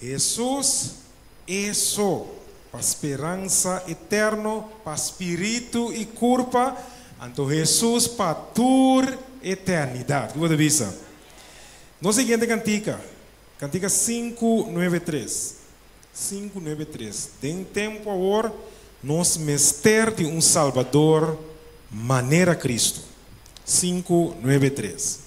Hesus e so pa speransa eterno pa spiritu i kurpa, anto Hesus pa tur eternidat. Ki bo ta bisa? Nos siguiente kantika, kantika 593. 593. Den tempu awor nos mester di un Salbador manera Kristu. 593.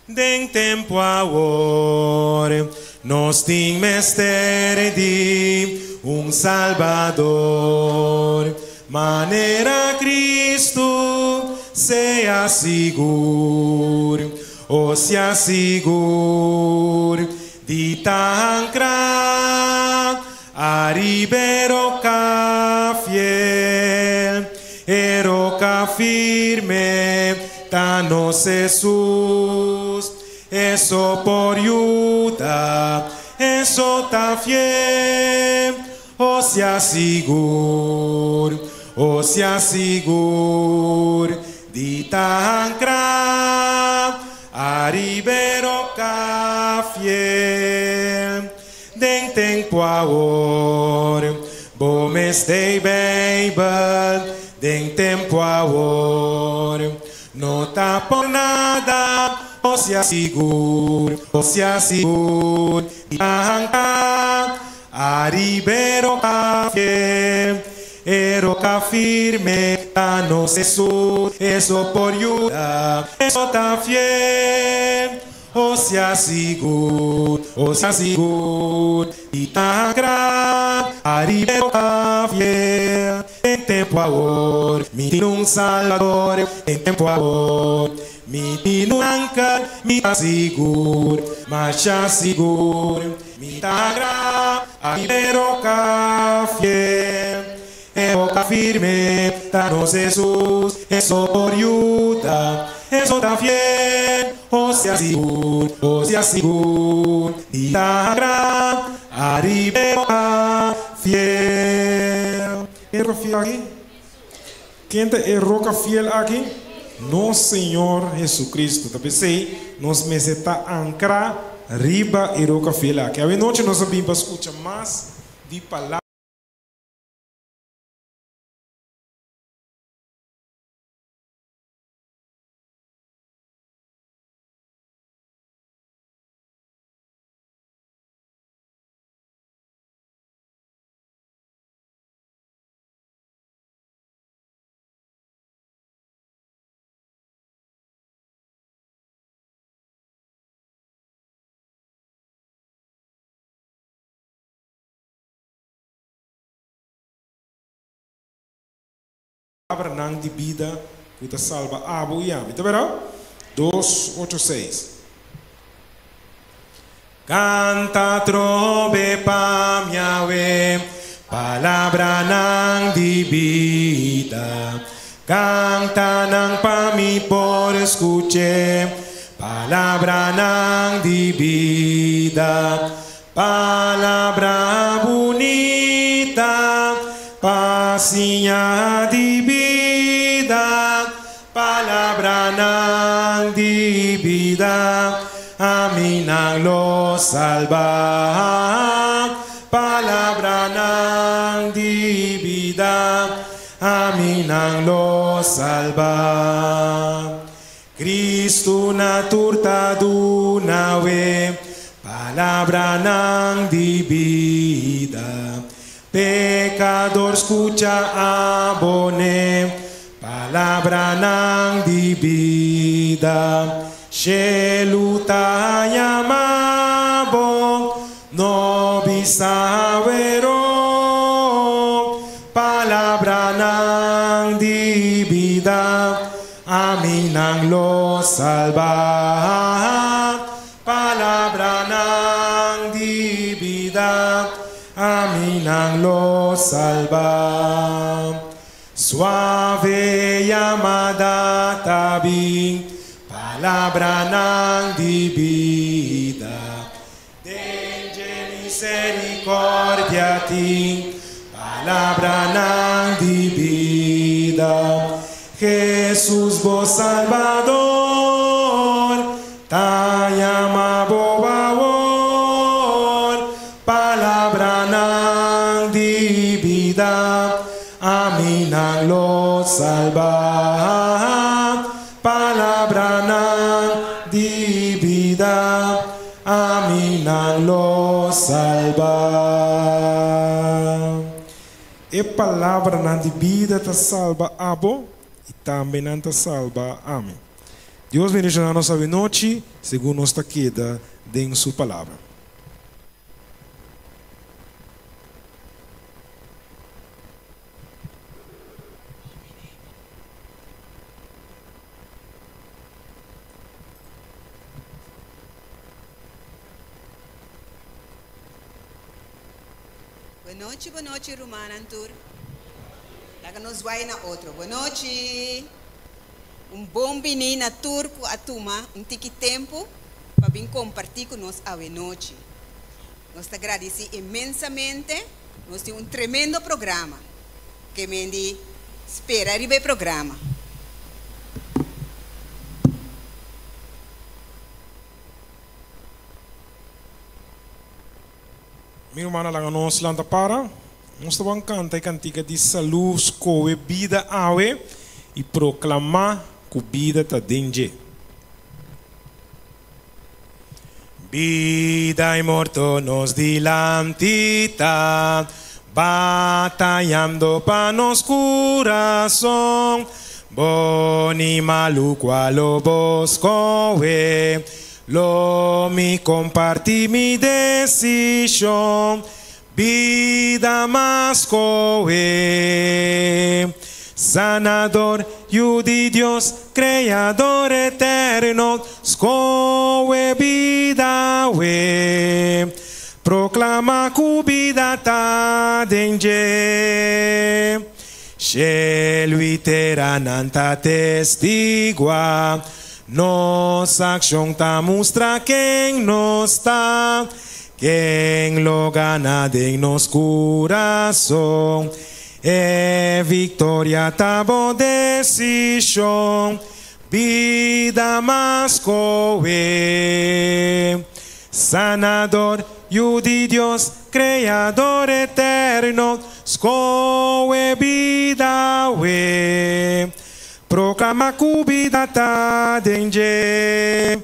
Den tempu awor nos tin mester di un Salbador manera Kristu, sea sigur, o sea sigur, di ta ankrá ariba e roka fiel, e roka firme ta nos Hesus, e so por yuda, e so ta fiel, o sea sigur, o sea sigur, di ta ankrá ariba e roka fiel. Den tempu awor, bo mester Beibel, den tempu awor, no ta por nada, o sea sigur, o sea sigur, di ta ankrá ariba e roka fiel, e roka firme ta nos Hesus, e so por yuda, e so ta fiel, o sea sigur, o sea sigur, di ta ankrá ariba e roka fiel. Den tempu awor, mi tin un Salbador, den tempu awor, mi tin un anker, mi ta sigur, masha sigur, mi ta ankrá ariba e roka fiel. E roka firme ta nos Hesus, e so por yuda, e so ta fiel, o sea sigur, o sea sigur, di ta ankrá ariba e roka fiel. Ken e roka fiel aki? Ken ta e roka fiel aki? Nos Señor Jesucristo. Ta p'esei nos mester ta ankrá riba e roka fiel aki. Awe nochi nos a bin pa skucha mas di palabra. Palabranan di bida ku ta salba abo i ami. Ta bèrdat? Dos ocho seis. Kanta trobe pa mi awe, palabranan di bida. Kanta nan pa mi por skuch'é, palabranan di bida. Palabra bunita pa siña di bida, palabranan di bida, ami nan lo salba. Palabranan di bida, ami nan lo salba. Cristo na tur ta duna we palabranan di bida. Pecador scucha abone palabranan di bida. Shelu ta yama bo, no bisa awero. Palabranan di bida. Ami nan lo salba. Palabranan di bida, ami nan lo salba. Suave yamada ta bin, palabranan di bida. Den dje misericordia tin palabranan di bida. Jesus bo Salbador ta yama bo awor. Ami nan lo salba. Palabranan di bida, ami nan lo salba. E palabranan di bida ta salba abo i tambe nan ta salba ami. Dios bendishoná nos awe nochi segun nos ta keda den su palabra. Bonochi bonochi rumannan tur. Laga nos bai na otro. Bonochi. Un bon bini na tur ku a tuma un tiki tempu pa bin kompartí ku nos awenochi. Nos ta gradisí inmensamente. Nos tin un tremendo programa. Ke men di spera riba e programa. Mi rumannan laga nos lanta para. Nos ta ban kanta e kantika di salú skohe bida awe i proklamá ku bida ta den dje. Bida i morto nos dilanti ta batayando pa nos kurason. Bon i malu kua lo bo skohe? Lo mi kompartí mi desishon. Bida mas kohe. Sanador, Yu di Dios, Kreador eterno, skohe bida awe. Proklama ku bida ta den dje. Shelu i tera nan ta testigua. Nos akshon ta mustra ken nos ta. Ken lo gana den nos kurason? E viktoria ta bo desishon. Bida mas koe. Sanador, Yu di Dios, Kreador eterno, skohe bida awe. Proklama ku bida ta den dje.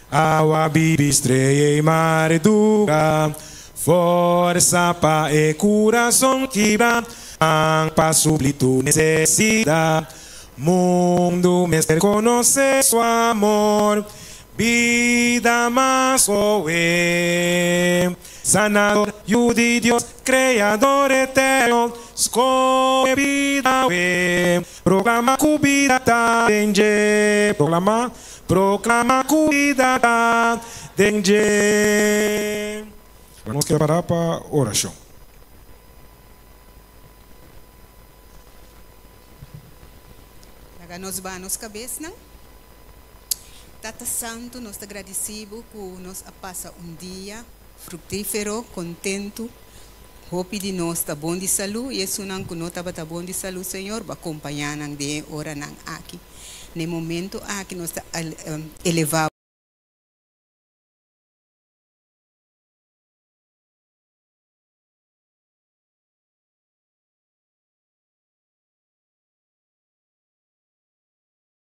Awa bibi strea i marduga, Forsa pa e kurason kibra, Pan pa supli tur nesesidat. Mundu mester konosé su amor, Bida mas koe. Sanador, Yu di Dios, Kreador eterno, Skohe bida awe. Proklama ku bida ta den dje. Proklama Proclama cu bida ta den dje. Nos keda para pa oracion. Laga nos baha nos cabesnan. Tata Santu, nos ta gradici Bo cu nos a pasa un dia fructifero, contento. Hopi di nos ta bon di salu y esunnan cu no tabata bon di salu, Señor, Bo a compaña nan den e oranan aki. Na e momento aki nos ta elevá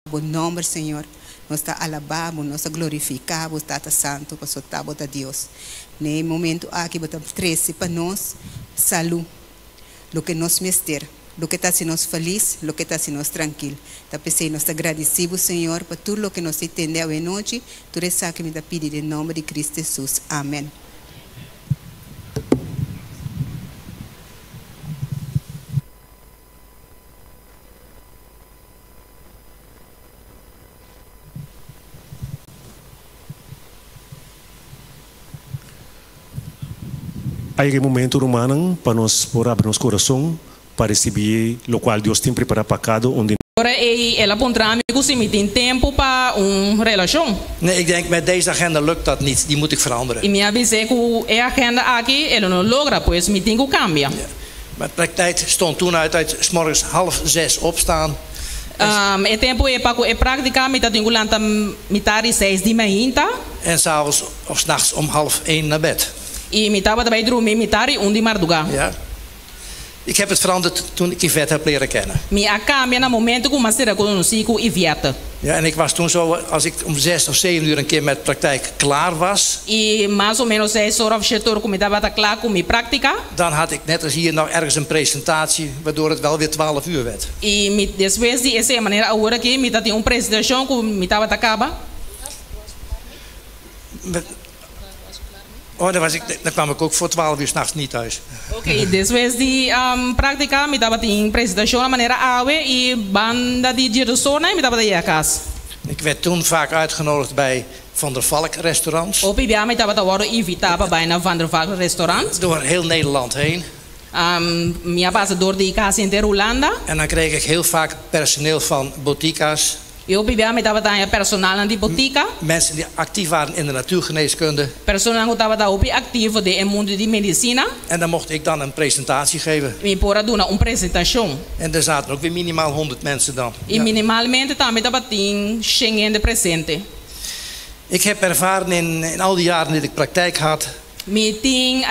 Bo nomber, Señor. Nos ta alabá Bo, nos ta glorifiká Bo, Tata Santu, pasobra ta Bo ta Dios. Na e momento aki Bo ta trese pa nos salú, loke nos mester, loke ta hasi nos felis, loke ta hasi nos trankil. Ta p'esei nos ta gradisí Bo, Señor, pa tur loke nos ta tende awenochi. Tur esaki mi ta pidi den nomber di Cristo Hesus. Amen. A yega e momento, rumannan, pa nos por abri nos kurason pa risibí lokual Dios tin prepará pa kada un di. Ora ei el a puntra mi ku si mi tin tempu pa un relashon. Nee, ik denk, met deze agenda lukt dat niet, die moet ik veranderen. I mi a bis'é ku e agenda aki e lo no logra, pues mi tin ku kambia. Mijn praktijk stond toen uit uit 's morgens half zes opstaan en. E tempu ei pa ku e práktika mi ta tin ku lanta mitar di seis di mainta. En 's avonds of 's nachts om half een naar bed. I mi tabata bai drumi mitar di un di mardugá. Ja. Ik heb het veranderd toen ik Yvette heb leren kennen. Mi a kambia na momento ku m'a sera konosí ku Yvette. Ja, en ik was toen zo, als ik om 6 of 7 uur een keer met praktijk klaar was, I mas o ménos 6 or òf 7 or ku mi tabata kla ku mi práktika. Dan had ik net als hier nog ergens een presentatie, waardoor het wel weer 12 uur werd. I mi, despues di esei, manera awor aki, mi tabatin un presentashon ku mi tabata kaba. Oh, dan kwam ik ook voor 12 uur s'nachts niet thuis. Ok, despues di práktika, mi tabatin presentashon manera awe i banda di 12 or, mi tabata yega kas. Ik werd toen vaak uitgenodigd bij Van der Valk restaurants. Hopi bia mi tabata wòrdu invitá pa bai na Van der Valk restaurant. Door heel Nederland heen. Mi a pasa dor di kasi henter Hulanda. En dan kreeg ik heel vaak personeel van botica's. I hopi bia mi tabata haña personal di botika. Mensen die actief waren in de natuurgeneeskunde. Personal ku tabata hopi aktivo den mundu di medisina. En dan mocht ik dan een presentatie geven. Mi por a duna un presentashon. En er zaten ook weer minimaal 100 mensen dan. I Ja. minimalmente tambe tabatin 100 hende presente. Ik heb ervaren in al die jaren dat ik praktijk had, Mi tin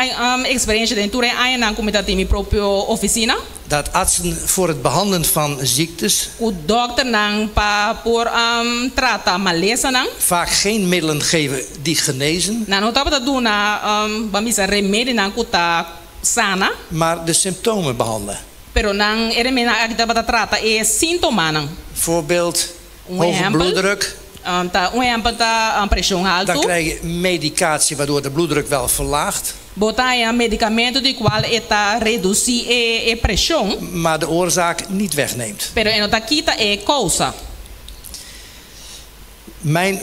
eksperensia den tur e añanan ku mi tabatin mi propio ofisina. Dat artsen voor het behandelen van ziektes Ku dòkternan pa por trata malesanan. Vaak geen middelen geven die genezen, Nan no tabata duna ban bisa remedinan ku ta sana. Maar de symptomen behandelen. Pero nan e remedinan aki tabata trata e síntomanan. Voorbeeld, Un hoge ehèmpel. Bloeddruk. Ta un ehèmpel ta preshon Dan haltu. krijg je medicatie waardoor de bloeddruk wel verlaagt, Bo ta haña medikamento di kual e ta redusí e preshon, maar de oorzaak niet wegneemt. Pero e no ta kita e kousa. Mijn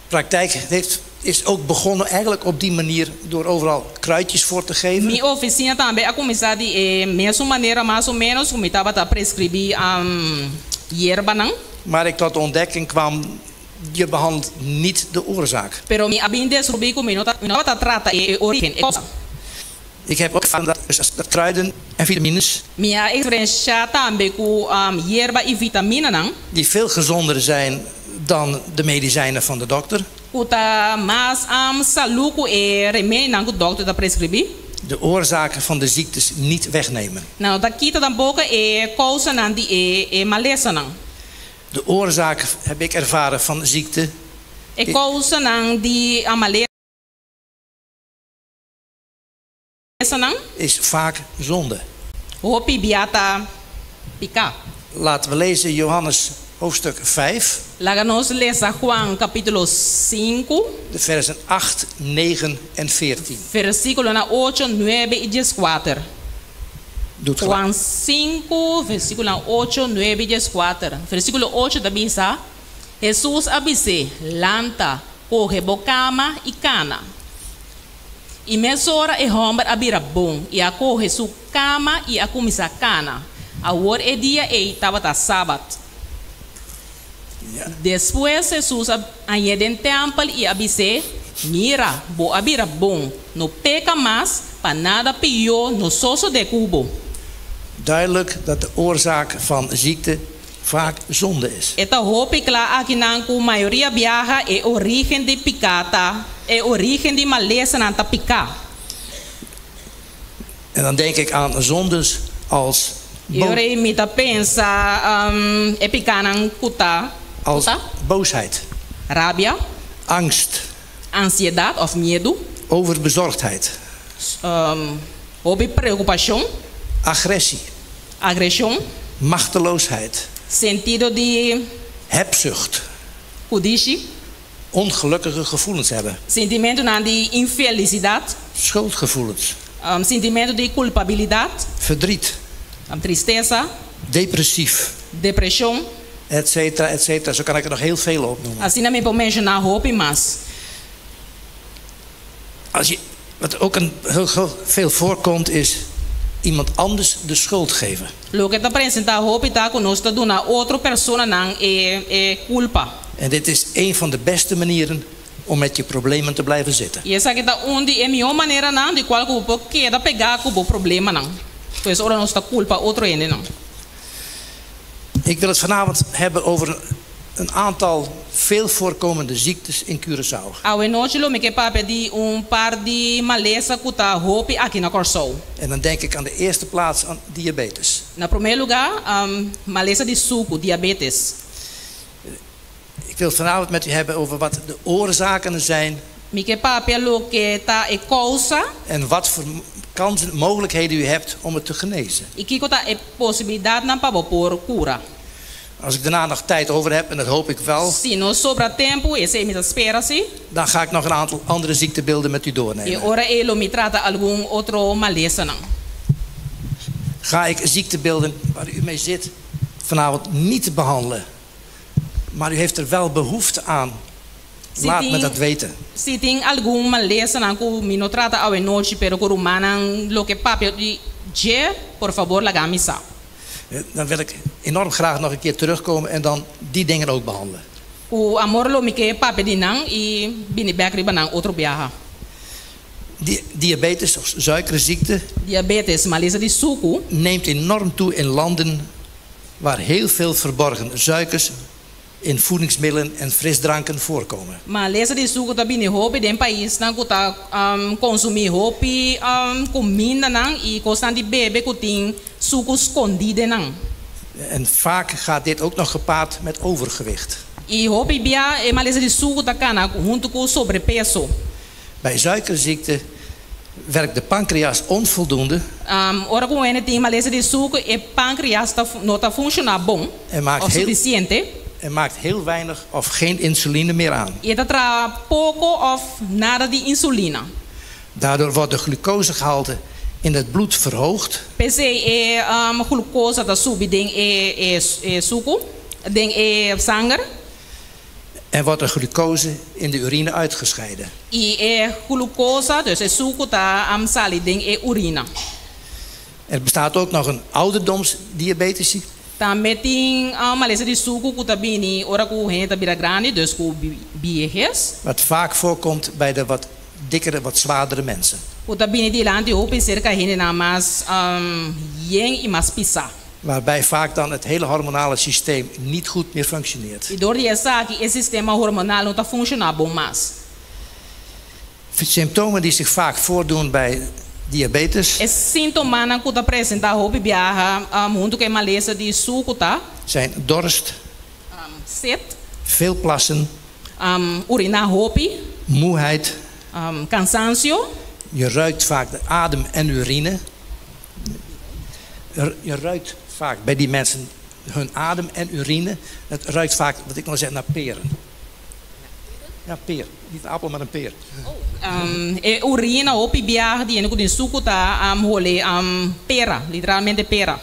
praktijk is ook begonnen eigenlijk op die manier door overal kruidjes voor te geven. Mi ofisina tambe a kuminsá di e mesun manera mas o ménos, ku mi tabata preskribí yerbanan. Maar ik tot de ontdekking kwam, je behandelt niet de oorzaak. Pero mi a bin deskubrí ku mi no ta trata e orígen, e kousa. Ik heb ook ervaren dat kruiden en vitamines Mi a eksperensiá tambe ku yerba i vitaminanan. Die veel gezonder zijn dan de medicijnen van de dokter, Ku ta mas salú ku e remedinan ku dòkter ta preskribí. De oorzaken van de ziektes niet wegnemen. Nan no ta kita tampoko e kousanan di e malesanan. De oorzaak heb ik ervaren van ziekte E kousanan di e malesanan. Is vaak zonde. Hopi bia ta piká. Laten we lezen Johannes hoofdstuk 5, Laga nos lesa Juan kapítulo 5, de versen 8, 9 en 14. Versíkulonan 8, 9 i 14. Doet gelijk. Juan 5, versíkulo 8, 9 i 14. Versíkulo 8 ta bisa, Hesus a bis'é, lanta, kohe bo kama i kana. I mesora e hòmber a bira bon, i a kohe su kama i a kuminsá kana. Awor e dia ei tabata sabat. Despues Hesus a hañ'é den tèmpel i a bis'é, mira, bo a bira bon, no peka mas, pa nada pió no sosodé ku bo. Duidelijk dat de oorzaak van ziekte vaak zonde is. E ta hopi kla akinan ku mayoria biaha e orígen di piká ta, e orígen di malesanan ta piká. En dan denk ik aan zondes als, I ora ei mi ta pensa e pikánan ku ta, als ta? Boosheid, Rabia, angst, ansiedat òf miedu, overbezorgdheid, hopi preokupashon, agressie, agreshon, machteloosheid, sentido di hebzucht, kudishi, ongelukkige gevoelens hebben, sentimentonan di infelisidat, schuldgevoelens, sentimentu di kulpabilidat, verdriet, tristesa, depressief, depreshon, et cetera, et cetera. Zo kan ik er nog heel veel opnoemen. Asina mi por menshoná hopi mas. Wat ook heel, heel veel voorkomt is iemand anders de schuld geven. Loke ta presentá hopi ta ku nos ta duna otro personanan e kulpa. En dit is een van de beste manieren om met je problemen te blijven zitten. I esaki ta un di e mihó maneranan di kual ku bo por keda pegá ku bo problemanan. Pues ora nos ta kulpa otro hendenan. Ik wil het vanavond hebben over een aantal veel voorkomende ziektes in Curaçao. Awe nochi lo mi ke papia di un par di malesa ku ta hopi aki na Kòrsou. En dan denk ik aan de eerste plaats aan diabetes. Na promé lugá, malesa di suku, diabetes. Ik wil het vanavond met u hebben over wat de oorzaken zijn Mi ke papia loke ta e kousa en wat voor kansen, mogelijkheden u hebt om het te genezen. I kiko ta e posibilidatnan pa bo por kura. Als ik daarna nog tijd over heb, en dat hoop ik wel, Si nos sobra tempu, esei mi ta spera si. dan ga ik nog een aantal andere ziektebeelden met u E doornemen. ora ei lo mi trata algun otro malesanan. Ga ik ziektebeelden waar u mee zit vanavond niet behandelen, maar u heeft er wel behoefte aan. Laat me dat weten. Si tin algun malesanan ku mi no trata awe nochi, pero ku rumannan lo ke papia di dje, por fabor laga mi sa. Dan wil ik enorm graag nog een keer terugkomen en dan die dingen ook behandelen. Ku amor lo mi ke papia di nan i bini bèk riba nan otro biaha. Diabetes of suikerziekte Diabetes, malesa di suku. neemt enorm toe in landen waar heel veel verborgen suikers in voedingsmiddelen en frisdranken voorkomen. Malesa di suku ta bini hopi den paisnan ku ta konsumí hopi kumindanan i kosnan di bebe ku tin suku skondí den nan. En vaak gaat dit ook nog gepaard met overgewicht. I hopi bia e malesa di suku ta kana huntu ku sobrepeso. Bij suikerziekte werkt de pancreas onvoldoende. Ora ku hende tin malesa di suku e pankreas ta no ta funshoná bon En maakt òf heel, sufisiente. en maakt heel weinig of geen insuline meer aan. I e ta traha poko òf nada di insulina. Daardoor wordt de glucosegehalte in het bloed verhoogd. P'esei e glukosa ta subi den e e suku, den e sanger. En wordt de glucose in de urine uitgescheiden. I e glukosa, dus e suku ta sali den e urina. Er bestaat ook nog een ouderdomsdiabetes. Tambe tin malesa di suku ku ta bini ora ku hende ta bira grandi, dus ku biehes. Wat vaak voorkomt bij de wat dikkere, wat zwaardere mensen. Ku ta bini dilanti hopi serka hendenan mas yen i mas pisá. Waarbij vaak dan het hele hormonale systeem niet goed meer functioneert. I dor di esaki e sistema hormonal no ta funshoná bon mas. Symptomen die zich vaak voordoen bij diabetes. E síntomanan ku ta presentá hopi biaha huntu ku e malesa di suku ta. Zijn dorst. Set. Veel plassen. Uriná hopi. Moeheid. Kansansio. Je ruikt vaak de adem en urine. Je ruikt vaak bij die mensen hun adem en urine. Het ruikt vaak, wat ik nou zeg, naar peren. Ja, peer. Niet een appel, maar een peer. E urina hopi biaha di hende ku tin suku ta hole pera, literalmente pera.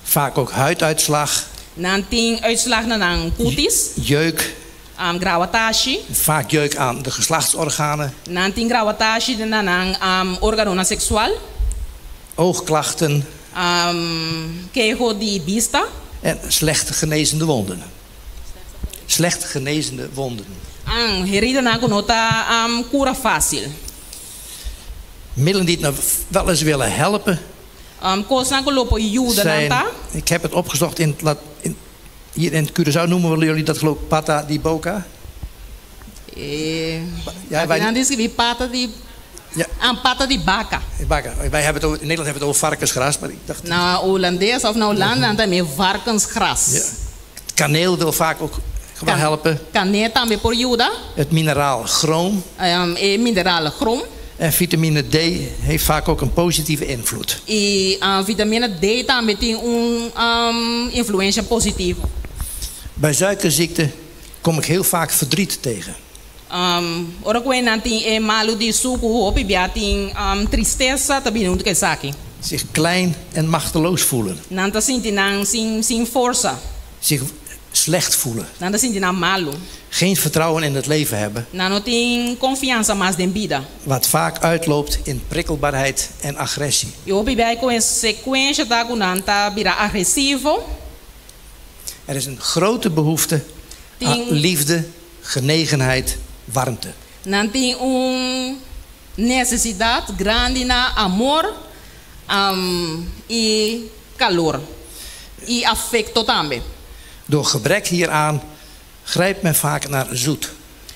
Vaak ook huiduitslag. Nan tin uitslag na nan kutis. Jeuk. Grawatashi. Vaak jeuk aan de geslachtsorganen. Nan tin grawatashi na nan órganonan seksual. Oogklachten. Keho di bista. En slecht genezende wonden. Slecht genezende wonden. An heridanan ku no ta kura fásil. Middelen die het nou wel eens willen helpen. Kosnan ku lo por yuda nan Zijn, ta. ik heb het opgezocht in, in, hier in Curaçao noemen we jullie dat geloof ik pata di boca. Ja, wij, Nan deskribí pata di Ja. An pata di baka. Baka. Wij hebben het over, in Nederland hebben we het over varkensgras, maar ik dacht... Na Holandes of na Hulanda nan ta yam'é varkensgras. Ja. Kaneel wil vaak ook wel helpen. Kaneel tambe por yuda. Het mineraal chroom. E mineraal chroom. En vitamine D heeft vaak ook een positieve invloed. I vitamina D tambe tin un influensia positivo. Bij suikerziekte kom ik heel vaak verdriet tegen. Ora ku nan tin e malu di suku hopi bia tin tristesa ta bini huntu ku esaki. Zich klein en machteloos voelen. Nan ta sinti nan sin forsa. Zich slecht voelen. Nan ta sinti nan malu. Geen vertrouwen in het leven hebben. Nan no tin konfiansa mas den bida. Wat vaak uitloopt in prikkelbaarheid en agressie. I hopi bia e konsekuensia ta ku nan ta bira agresivo. Er is een grote behoefte aan Tin liefde, genegenheid, warmte. Nan tin un nesesidat grandi na amor i kalor. I afekto tambe. Door gebrek hieraan Grijpt men vaak naar zoet.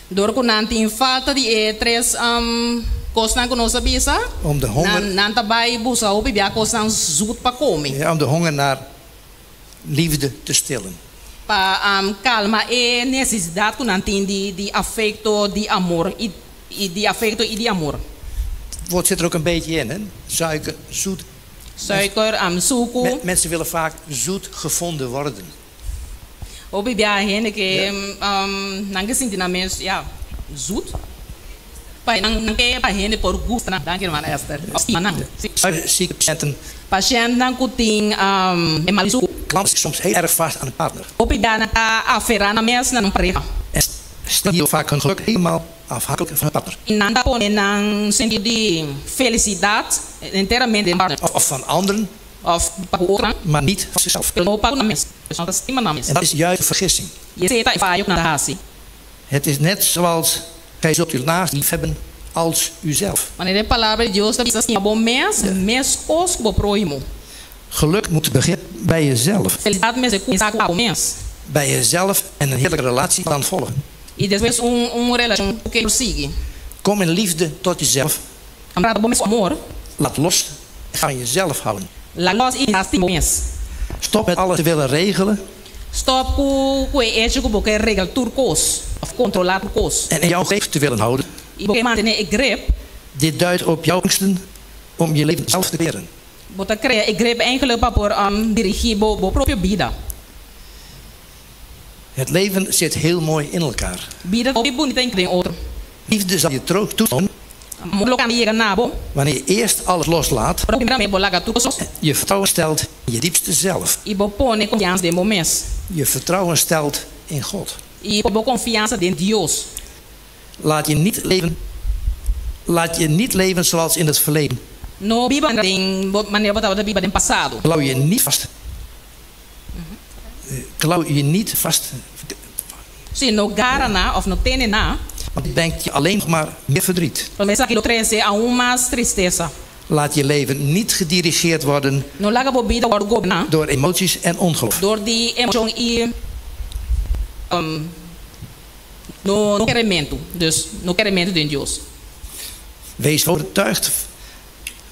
Dor ku nan tin falta di e tres um, kosnan ku nos a bisa, Om de honger, nan, nan ta bai buska hopi bia kosnan zoet pa kome. Ja, om de honger naar liefde te stillen. Pa um, kalma e nesesidat ku nan tin di, di afekto, di amor i, i di afekto i di amor. Het woord zit er ook een beetje in, hè? Suiker, zoet. Suiker, um, suku. Mensen willen vaak zoet gevonden worden. Hopi bia hende ke um, nan ke sinti nan mes, ja, zoet. Pa nan nan ke pa hende por gusta nan. Danki, hermana Esther. Of stima nan. Si. Suikerzieke patiënten Pashèntnan ku tin um, e mal di suku. Klampen zich soms heel erg vast aan een partner. Hopi bia nan ta aferá nan mes na nan pareha. En stellen hier vaak hun geluk helemaal afhankelijk van hun partner. I nan ta pone nan sentido di felisidat enteramente den partner. Of van anderen, Òf pa ku otronan. Maar niet van zichzelf. Pero no pa ku nan mes. Dus nan ta stima nan mes. En dat is juist een vergissing. I esei ta e fayo ku nan ta hasi. Het is net zoals: gij zult uw naast lief hebben als uzelf. Manera e Palabra di Dios ta bisa, stima bo mes meskos ku bo próhimo. Geluk moet beginnen bij jezelf. Felisidat mester kuminsá ku abo mes. Bij jezelf en een heerlijke relatie dan volgen. I despues un un relashon ku ke sigui. Kom in liefde tot jezelf. Trata bo mes ku amor. Laat los en ga van jezelf houden. Laga lòs i stima bo mes. Stop met alles te willen regelen. Stòp ku ku e echo ku bo ke regla tur kos òf kontrolá tur kos. En in jouw greep te willen houden. I bo ke mantené e grip. Dit duidt op jouw angsten om je leven zelf te creëren. Bo ta krea e grip eigenlijk pa por dirigí bo bo propio bida. Het leven zit heel mooi in elkaar. Bida ta hopi bunita den den otro. Liefde zal je troost toekomen Amor lo kambia yega na bo. Wanneer je eerst alles loslaat. Ora primeramente bo laga tur kos los. Je vertrouwen stelt in je diepste zelf. I bo pone konfiansa den bo mes. Je vertrouwen stelt in God. I pone bo konfiansa den Dios. Laat je niet leven, laat je niet leven zoals in het verleden. No biba den bo manera bo tabata biba den pasado. Klauw je niet vast. Klauw je niet vast. Si, no gara na of no tene na. Want dit brengt je alleen nog maar meer verdriet. Pasobra esaki lo trese aun mas tristesa. Laat je leven niet gedirigeerd worden No laga bo bida wòrdu goberná. Door emoties en ongeloof. Dor di emoshon i no kerementu. Dus no kerementu den Dios. Wees overtuigd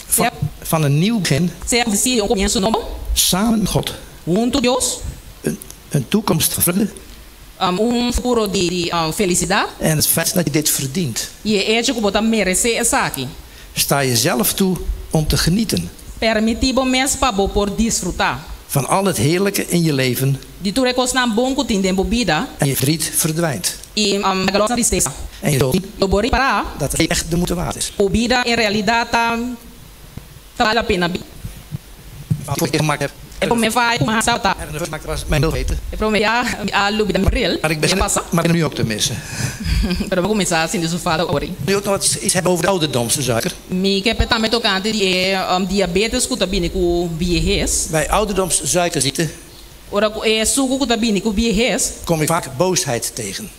van, van een nieuw begin. Sea konvensí di un komienso nobo. Samen met God. Huntu Dios. Een, een toekomst van vreugde. Un futuro di di felisidat. En het feit dat je dit verdient. I e echo ku bo ta meresé esaki. Sta jezelf toe om te genieten. Permití bo mes pa bo por disfrutá. Van al het heerlijke in je leven. Di tur e kosnan bon ku tin den bo bida. En je verdriet verdwijnt. I laga los nan tristesa. En je zult zien Lo bo ripará. Dat het echt de moeite waard is. Ku bida en realidat ta ta bal la pena. Wat ik gemaakt heb. E promé faya ku mi a hasi tabata. Erg gemaakt was mijn weten. E promé ya mi a lubida mi bril. Maar ik Mi a begin, pasa. Maar ik begin nu ook te missen. Pero mi a kuminsá sinti su falta ora. Nu ook nog wat iets hebben over de ouderdomssuiker. Mi ke p'e tambe tokante di e diabetes ku ta bini ku biehes. Bij ouderdomssuikerziekte Ora ku e suku ku ta bini ku biehes. Kom ik vaak boosheid tegen.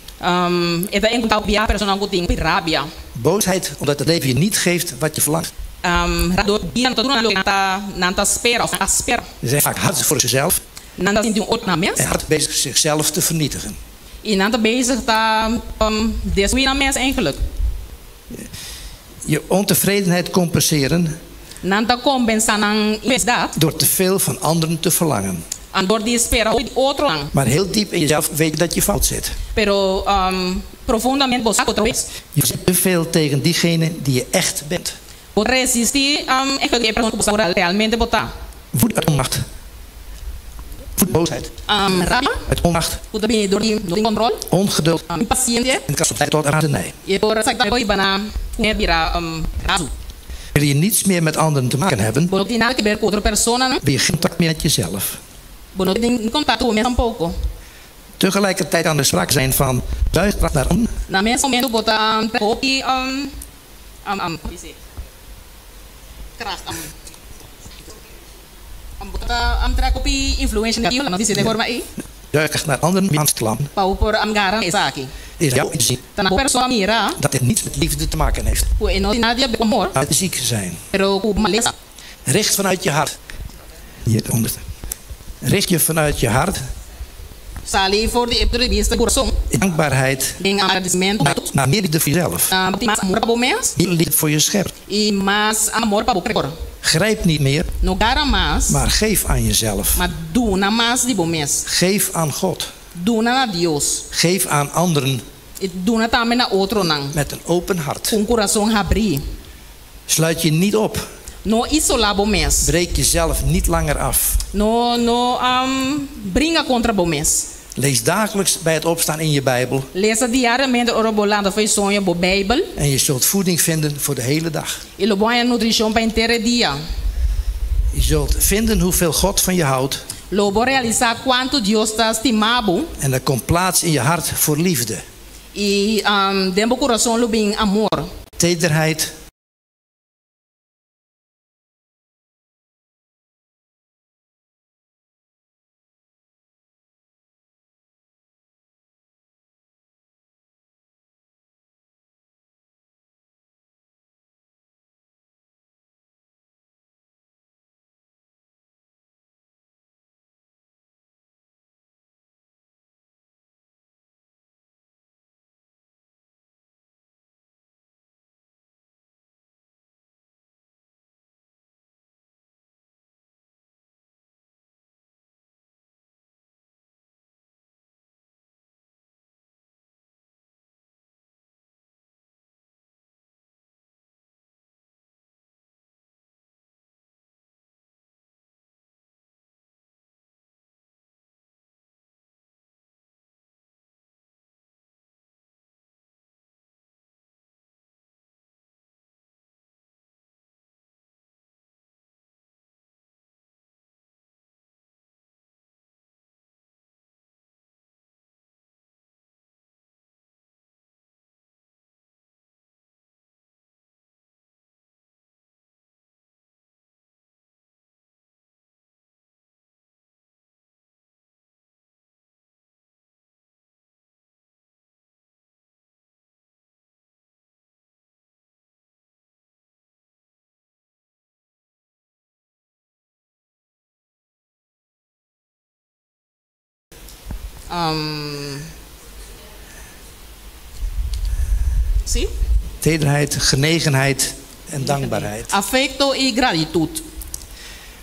E ta enkontrá bia personanan ku tin rabia. Boosheid omdat het leven je niet geeft wat je verlangt. Rabia dor bia no ta duna nan loke nan ta nan ta spera òf nan a spera. Ze zijn vaak hard voor zichzelf Nan ta sinti un otro nan mes. En hard bezig zichzelf te vernietigen. I nan ta bezig ta destruí nan mes eigenlijk. Je ontevredenheid compenseren Nan ta kompensá nan infelicidad. Door te veel van anderen te verlangen. Dor di spera hopi di otronan. Maar heel diep in jezelf weet je dat je fout zit. Pero profundamente bo sa ku otro bes. Je zit te veel tegen diegene die je echt bent. Bo ta resistí eigenlijk e persona ku bo sa realmente bo ta. Woede uit onmacht. Woede, boosheid. Rabia. Uit onmacht. Ku ta bini dor di no tin control. Ongeduld. Impasiensia. En kan soms leiden tot razernij. I e por esaki ta hiba na ku e bira razu. Wil je niets meer met anderen te maken hebben. Bo no tin nada ke ber ku otro personanan. Wil je geen contact meer met jezelf. Bo no tin kontakto ku bo mes tampoko. Tegelijkertijd kan er sprake zijn van zuigkracht naar anderen. Na mes momento bo ta trek hopi kracht. Bo ta trek hopi influencia negativo, laga nos bisa den forma ei. Zuigkracht naar anderen aan te klampen. Pa bo por gara esaki. Is jouw inzien. Ta na bo persona mira. Dat dit niets met liefde te maken heeft. Ku e no tin nada di haber ku amor. Maar met ziek zijn. Pero ku malesa. Richt vanuit je hart. Hier onder. Richt je vanuit je hart. Sali for di e punto di bista di kurason. Dankbaarheid. Den agradesimentu. Naar meer liefde voor jezelf. Bo tin mas amor pa bo mes. Meer liefde voor je schepper. I mas amor pa bo Kreador. Grijp niet meer. No gara mas. Maar geef aan jezelf. Ma duna mas di bo mes. Geef aan God. Duna na Dios. Geef aan anderen. I duna tambe na otronan. Met een open hart. Ku un kurason habrí. Sluit je niet op. No isolá bo mes. Breek jezelf niet langer af. No no bringa kontra bo mes. Lees dagelijks bij het opstaan in je Bijbel. Lesa diariamente ora bo lanta fo'i soño bo Bijbel. En je zult voeding vinden voor de hele dag. I lo bo haña nutrishon pa henter e dia. Je zult vinden hoeveel God van je houdt. Lo bo realisá kuantu Dios ta stima bo. En er komt plaats in je hart voor liefde. I den bo kurason lo bin amor. Tederheid. Sí. Tederheid, genegenheid en dankbaarheid. Afecto y gratitud.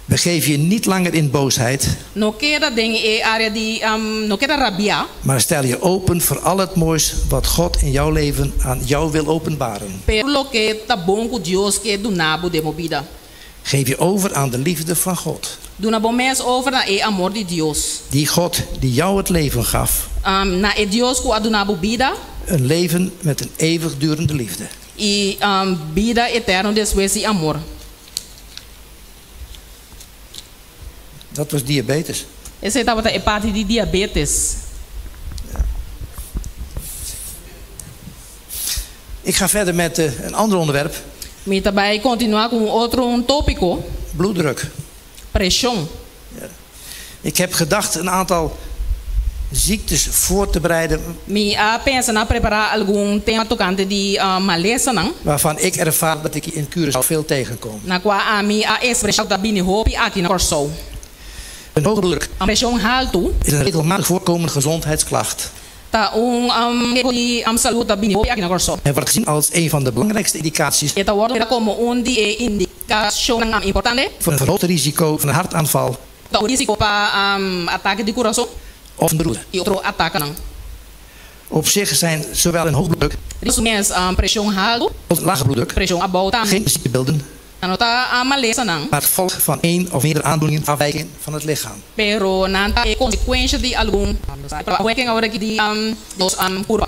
Begeef je niet langer in boosheid. No keda den e área di no keda rabiá. Maar stel je open voor al het moois wat God in jouw leven aan jou wil openbaren. Pero loke ta bon ku Dios ke duna bo den bo bida. Geef je over aan de liefde van God. Duna bo mes over na e amor di Dios. Die God die jou het leven gaf. Na e Dios ku a duna bo bida. Een leven met een eeuwigdurende liefde. I bida eterno despues di amor. Dat was diabetes. Esei tabata e parti di diabetes. Ik ga verder met een ander onderwerp. Mi ta bai kontinuá ku un otro un tópiko. Bloeddruk. Preshon. Ja. Ik heb gedacht een aantal ziektes voor te bereiden. Mi a pensa na prepará algun tema tokante di malesanan. Waarvan ik ervaar dat ik in Curaçao veel tegenkom. Na kua ami a ekspresá ku ta bini hopi aki na Kòrsou. Een hoge bloeddruk. Un preshon haltu. Is een regelmatig voorkomende gezondheidsklacht. Ta un keho di salú ta bini hopi aki na Kòrsou. En wordt gezien als een van de belangrijkste indicaties. E ta wòrdu mira komo un di e indikashonnan importante. Voor een verhoogd risico van een hartaanval. Ta un risiko pa atake di kurason. Of een beroerte. I otro atakenan. Op zich zijn zowel een hoge bloeddruk. Riba su mes preshon haltu. Als een lage bloeddruk. Preshon abou tambe. Geen ziektebeelden. Nan no ta malesanan. Maar het gevolg van één of meerdere aandoeningen afwijking van het lichaam. Pero nan ta e konsekuensha di algun afwijking awor aki di nos kurpa.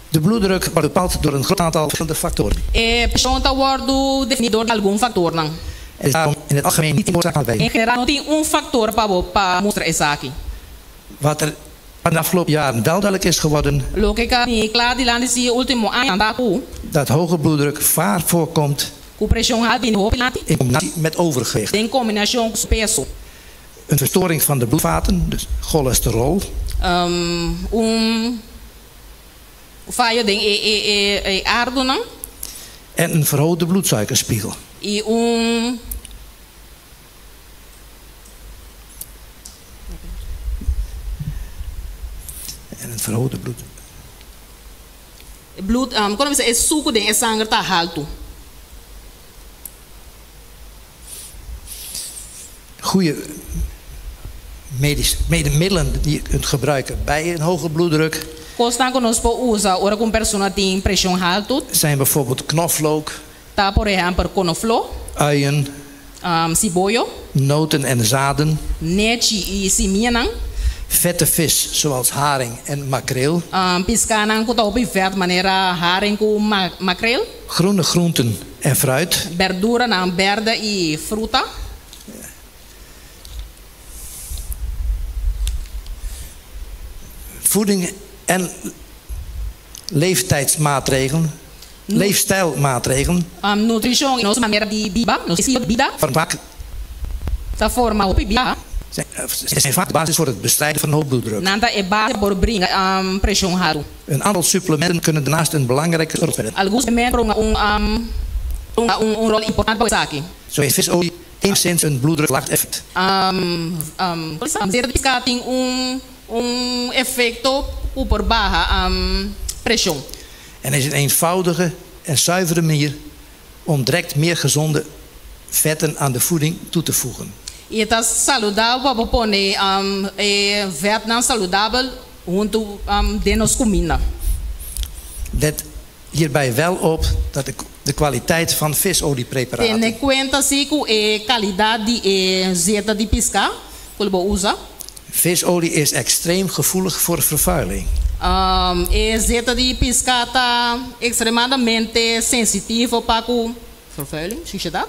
De bloeddruk wordt bepaald door een groot aantal verschillende factoren. E preshon ta wòrdu definí dor di algun faktornan. Er is daarom in het algemeen niet één oorzaak aan te wijzen. En general no tin un faktor pa bo pa mustra esaki. Wat er in de afgelopen jaren wel duidelijk is geworden. Loke ka ni kla dilanti si e ultimo añanan ta ku. Dat hoge bloeddruk vaak voorkomt. Ku preshon haltu bini hopi lanti. In combinatie met overgewicht. Den kombinashon ku peso. Een verstoring van de bloedvaten, dus cholesterol. Un fayo den e e e ardonan. En een verhoogde bloedsuikerspiegel. I un En een verhoogde bloed. Bloed, kon bisa e suku den e sanger ta haltu. Goede medische middelen die je kunt gebruiken bij een hoge bloeddruk Kosnan ku nos por usa ora ku un persona tin preshon haltu zijn bijvoorbeeld knoflook, ta por ehèmpel konofló, uien, siboyo, noten en zaden, nechi i simianan, vette vis zoals haring en makreel, piskanan ku ta hopi vèt manera haring ku makreel, groene groenten en fruit. Berduranan bèrdè i fruta. Voeding en leeftijdsmaatregelen, leefstijlmaatregelen. Nutrishon i nos manera di biba, nos estilo di bida. Vormen vaak, Ta forma hopi biaha. zijn vaak de basis voor het bestrijden van hoge bloeddruk. Nan ta e base por bringa preshon haltu. Een aantal supplementen kunnen daarnaast een belangrijke rol spelen. Algun suplemento por hunga un hunga un rol importante pa esaki. Zo heeft visolie enigszins een bloeddrukverlagend effect. Zeta di piská tin un un efekto ku por baha preshon. En is een eenvoudige en zuivere manier om direct meer gezonde vetten aan de voeding toe te voegen. I e ta saludabel pa bo pone e vètnan saludabel huntu den nos kuminda. Let hierbij wel op dat de kwaliteit van visoliepreparaten. Tene kuenta si ku e kalidat di e zeta di piská ku lo bo usa. Visolie is extreem gevoelig voor vervuiling. E zeta di piská ta ekstremadamente sensitivo pa ku vervuiling, sushedat.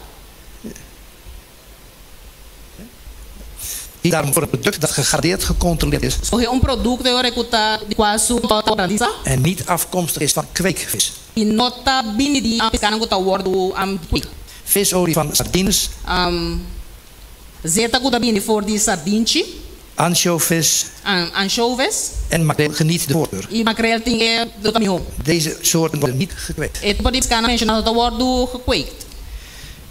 Kies daarom voor een product dat gegarandeerd gecontroleerd is. Skohe un produkto e ora ku ta di kua su ta garantisa. En niet afkomstig is van kweekvis. I no ta bini di piskanan ku ta wòrdu kweek. Visolie van sardines. Zeta ku ta bini for di sardinchi. Ansjovis. Ansjovis. En makreel geniet de voorkeur. I makreel tin e ta mihó. Deze soorten worden niet gekweekt. E tipo di piskanan menshoná no ta wòrdu gekweekt.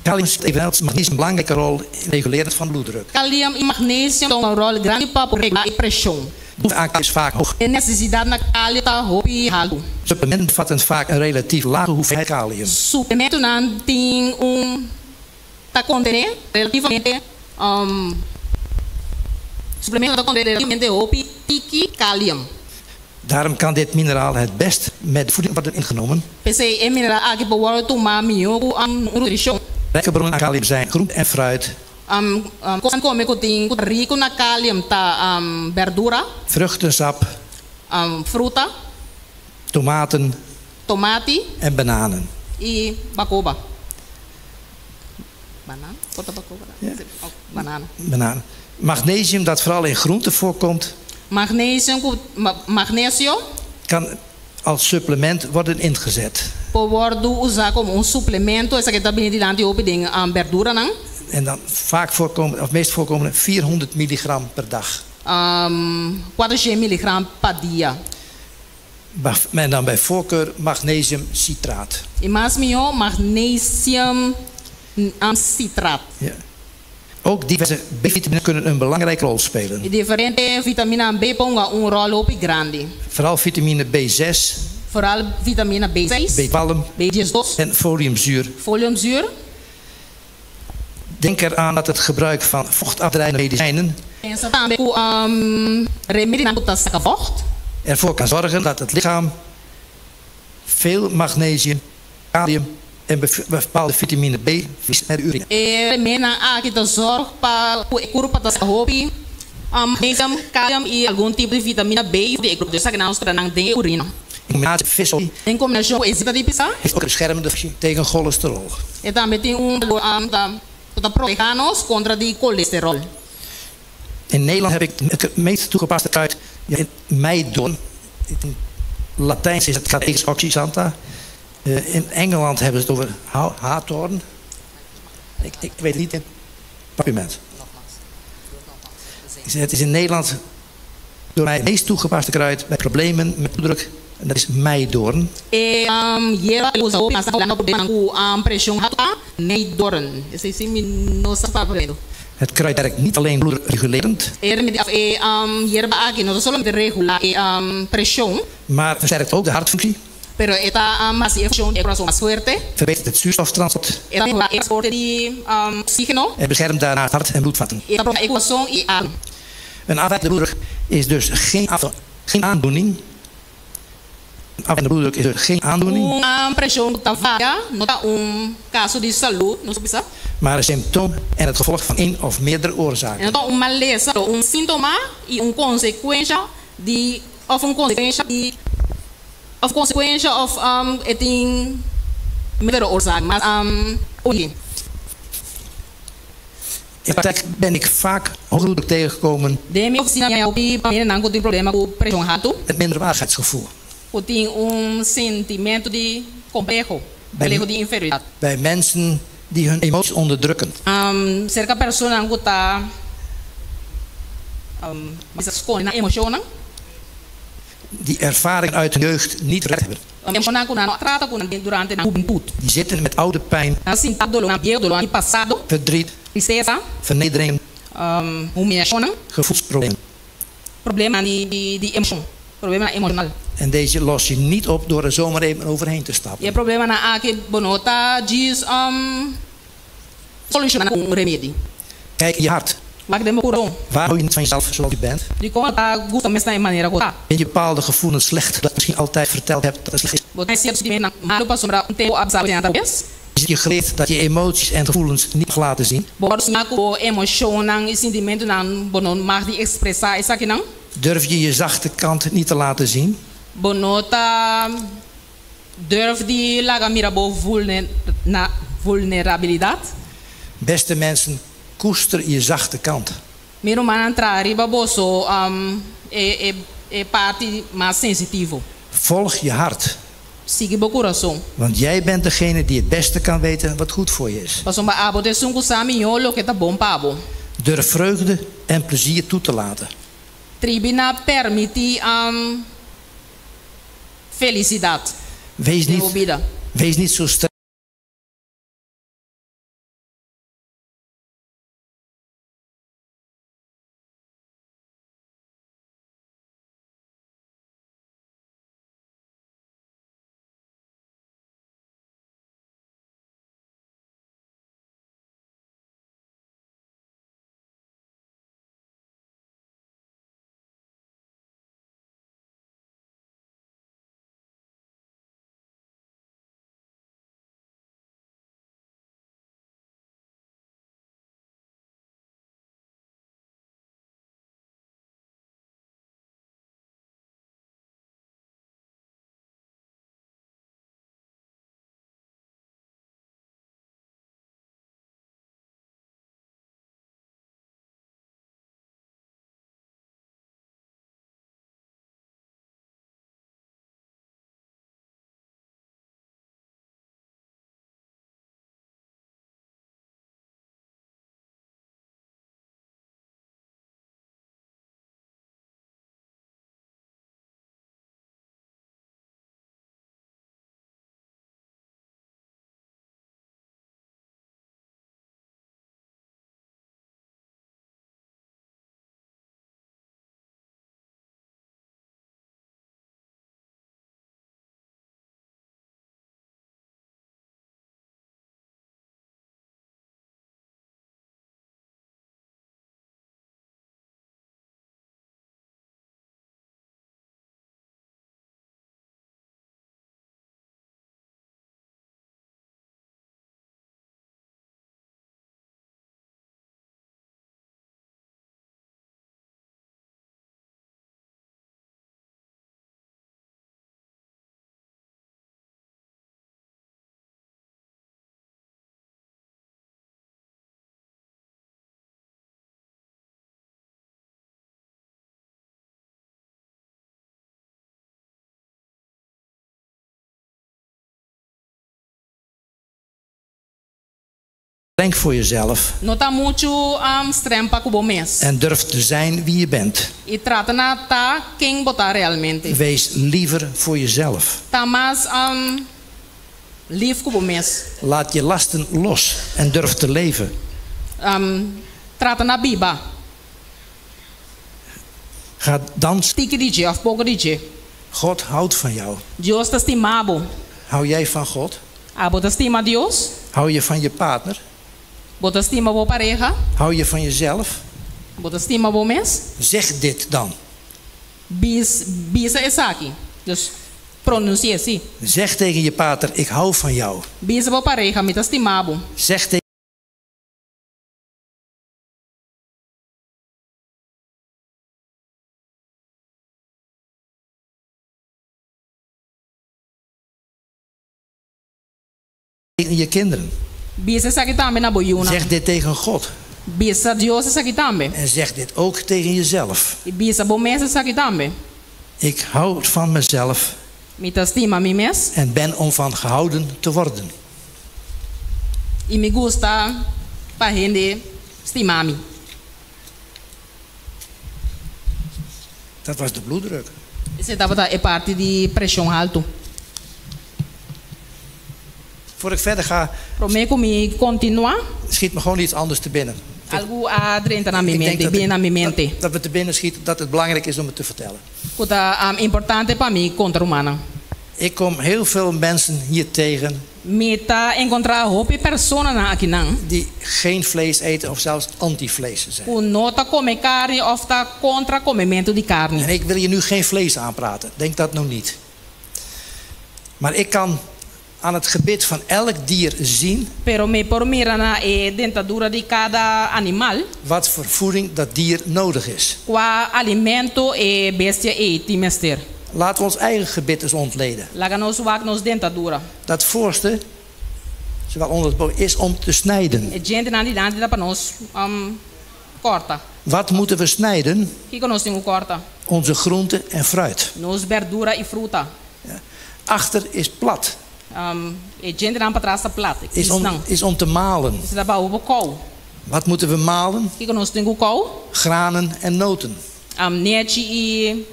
Kalium speelt evenals magnesium een belangrijke rol in het reguleren van bloeddruk. Kalium i magnesium ta un ròl grandi pa por regulá e preshon. De behoefte aan kalium is vaak hoog. E nesesidat na kalio ta hopi haltu. Supplementen bevatten vaak een relatief lage hoeveelheid kalium. Suplementonan tin un ta kontené relativamente Suplementonan ta kontené relativamente hopi tiki kalium. Daarom kan dit mineraal het best met voeding worden ingenomen. P'esei e mineral aki por wòrdu tumá mihó ku nutrishon. Rijke bronnen aan kalium zijn groente en fruit. Kosnan kome ku tin ku ta riku na kalium ta berdura. Vruchtensap. Fruta. Tomaten. Tomati. En bananen. I bakoba. Banaan? Por ta bakoba? Banana. Banaan. Magnesium dat vooral in groenten voorkomt. Magnesium ku magnesio. Kan als supplement worden ingezet. Por wòrdu usá komo un suplemento, esaki ta bini dilanti hopi den berduranan. En dan vaak voorkomende, of meest voorkomende, 400 milligram per dag. 400 miligram pa dia. En dan bij voorkeur magnesiumcitraat. I mas mihó magnesium citraat. Ja. Ook diverse B-vitaminen kunnen een belangrijke rol spelen. E diferente vitamina B por hunga un rol hopi grandi. Vooral vitamine B6. Vooral vitamina B6. B12. B12. En foliumzuur. Foliumzuur. Denk eraan dat het gebruik van vochtafdrijvende medicijnen. Pensa tambe ku remedinan ku ta saka vocht. Ervoor kan zorgen dat het lichaam veel magnesium, kalium en bepaalde vitamine B verliest met de urine. E remedinan aki ta zorg pa ku e kurpa ta saka hopi magnesium, kalium i algun tipo di vitamina B di e grupo. Dus esaki nan ta nan den e urina. In combinatie met visolie. Den kombinashon ku e zeta di pisá. Heeft ook een beschermende functie tegen cholesterol. E tambe tin un ku ta protehá nos kontra di kolesterol. In Nederland heb ik het meest toegepaste kruid ja, meidoorn. In Latijns is het Crataegus oxysantha. In Engeland hebben ze het over hawthorn. Ik, ik weet het niet in het Het is in Nederland door mij het meest toegepaste kruid bij problemen met bloeddruk. En dat is meidoorn. E yerba ku usa hopi mas na Hulanda pa problemanan ku preshon haltu ta meidoorn. Esei si mi no sa papia. Het kruid werkt niet alleen bloeddrukregulerend, E remedi òf e yerba aki no ta solamente regulá e preshon, maar versterkt ook de hartfunctie, pero e ta hasi e funshon di e kurason mas fuerte, verbetert het zuurstoftransport e ta mehorá e transporte di oksígeno, en beschermt daarnaast hart- en bloedvaten. e ta protehá e kurason i e ader. Een afwijkende bloeddruk is dus geen, geen aandoening. Een afwijkende bloeddruk is dus geen aandoening, Un preshon ku ta varia no ta un kaso di salú, nos por bisa. maar een symptoom en het gevolg van één of meerdere E oorzaken. no ta un malesa, pero un síntoma i un konsekuensha di òf un konsekuensha di òf konsekuensha òf e tin meerdere oorzaken, mas orígen. In de praktijk ben ik vaak hoge bloeddruk tegengekomen Den mi ofisina mi a hopi hendenan ku tin problema ku preshon haltu. met minderwaardigheidsgevoel. Ku tin un sentimentu di kompleho, kompleho di inferioridat. Bij mensen die hun emoties onderdrukken. Serka personanan ku ta bisa skonde nan emoshonnan. Die ervaring uit hun jeugd niet verwerkt hebben. Emoshonnan ku nan no a trata ku nan durante nan hubentut. Die zitten met oude pijn, Nan sinta dolónan bieu, dolónan di pasado. verdriet, Tristesa, vernedering, humiashonnan. gevoelsproblemen. Problemanan di emoshon, problemanan emoshonal. En deze los je niet op door er zomaar even overheen te I e stappen. problemanan aki bo no ta djis solushoná ku un remedi. Kijk in je hart. Wak den bo kurason. Waar hou je niet van jezelf zoals je bent? Dikon bo ta gusta mes na e manera ku ta? Vind je bepaalde gevoelens slecht dat je misschien altijd verteld hebt dat het slecht is? Bo ta sinti sentimentonan malu pasobra un tempu a bisa bo esei nan ta robes? Is het je geleerd dat je emoties en gevoelens niet mag laten zien? Bo a siña ku bo emoshonnan i sintimentunan bo no mag di ekspresá esakinan? Durf je je zachte kant niet te laten zien? Bo no ta durf di laga mira bo vulnerabilidat? Beste mensen, koester je zachte kant. Mi rumannan traha riba boso e parti mas sensitivo. Volg je hart. Sigui bo kurason. Want jij bent degene die het beste kan weten wat goed voor je is. Pasobra abo ta esun ku sa mihó loke ta bon pa bo. Durf vreugde en plezier toe te laten. Tribi na permití felisidat Wees den bo niet, bida. wees niet zo streng. Streng voor jezelf No ta muchu strèn pa ku bo mes. en durf te zijn wie je bent. I trata na ta ken bo ta realmente. Wees liever voor jezelf. Ta mas lif ku bo mes. Laat je lasten los en durf te leven. Trata na biba. Ga dansen. Tiki di dje òf poko di dje. God houdt van jou. Dios ta stima bo. Hou jij van God? Abo ta stima Dios? Hou je van je partner? Bo ta stima bo pareha? Hou je van jezelf? Bo ta stima bo mes? Zeg dit dan. Bis, bisa esaki. Dus pronunsi'é, sí. Zeg tegen je partner, ik hou van jou. Bisa bo pareha, mi ta stima bo. Zeg tegen je kinderen. Bisa esaki tambe na bo yunan. Zeg dit tegen God. Bisa Dios esaki tambe. En zeg dit ook tegen jezelf. I bisa bo mes esaki tambe. Ik hou van mezelf Mi ta stima mi mes. en ben om van gehouden te worden. I mi gusta pa hende stima mi. Dat was de bloeddruk. Esei tabata e parti di preshon haltu. Voor ik verder ga, Promé ku mi kontinuá, schiet me gewoon iets anders te binnen. algu a drenta na mi Ik denk mente, dat, bini na mi mente. dat we te binnen schiet dat het belangrijk is om het te vertellen. Ku ta um, importante pa mi konta rumannan. Ik kom heel veel mensen hier tegen Mi ta enkontrá hopi personanan akinan die geen vlees eten of zelfs anti-vlees zijn. ku no ta kome karni òf ta kontra komementu di karni. En ik wil je nu geen vlees aanpraten. Denk dat nou niet. Maar ik kan aan het gebit van elk dier zien Pero mi por mira na e dentadura di kada animal wat voor voeding dat dier nodig is. kua alimento e bestia ei tin mester. Laten we ons eigen gebit eens ontleden. Laga nos wak nos dentadura. Dat voorste, zowel onder het boven, is om te snijden. E djentenan dilanti ta pa nos um, kòrta. Wat moeten we snijden? Kiko nos tin ku kòrta? Onze groenten en fruit. Nos berdura i fruta. Ja. Achter is plat, Um, e djentenan patras ta plat. is om, Nan. is om te malen. Esei ta pa bo kou. Wat moeten we malen? Kiko nos tin ku kou? Granen en noten. Um, nechi i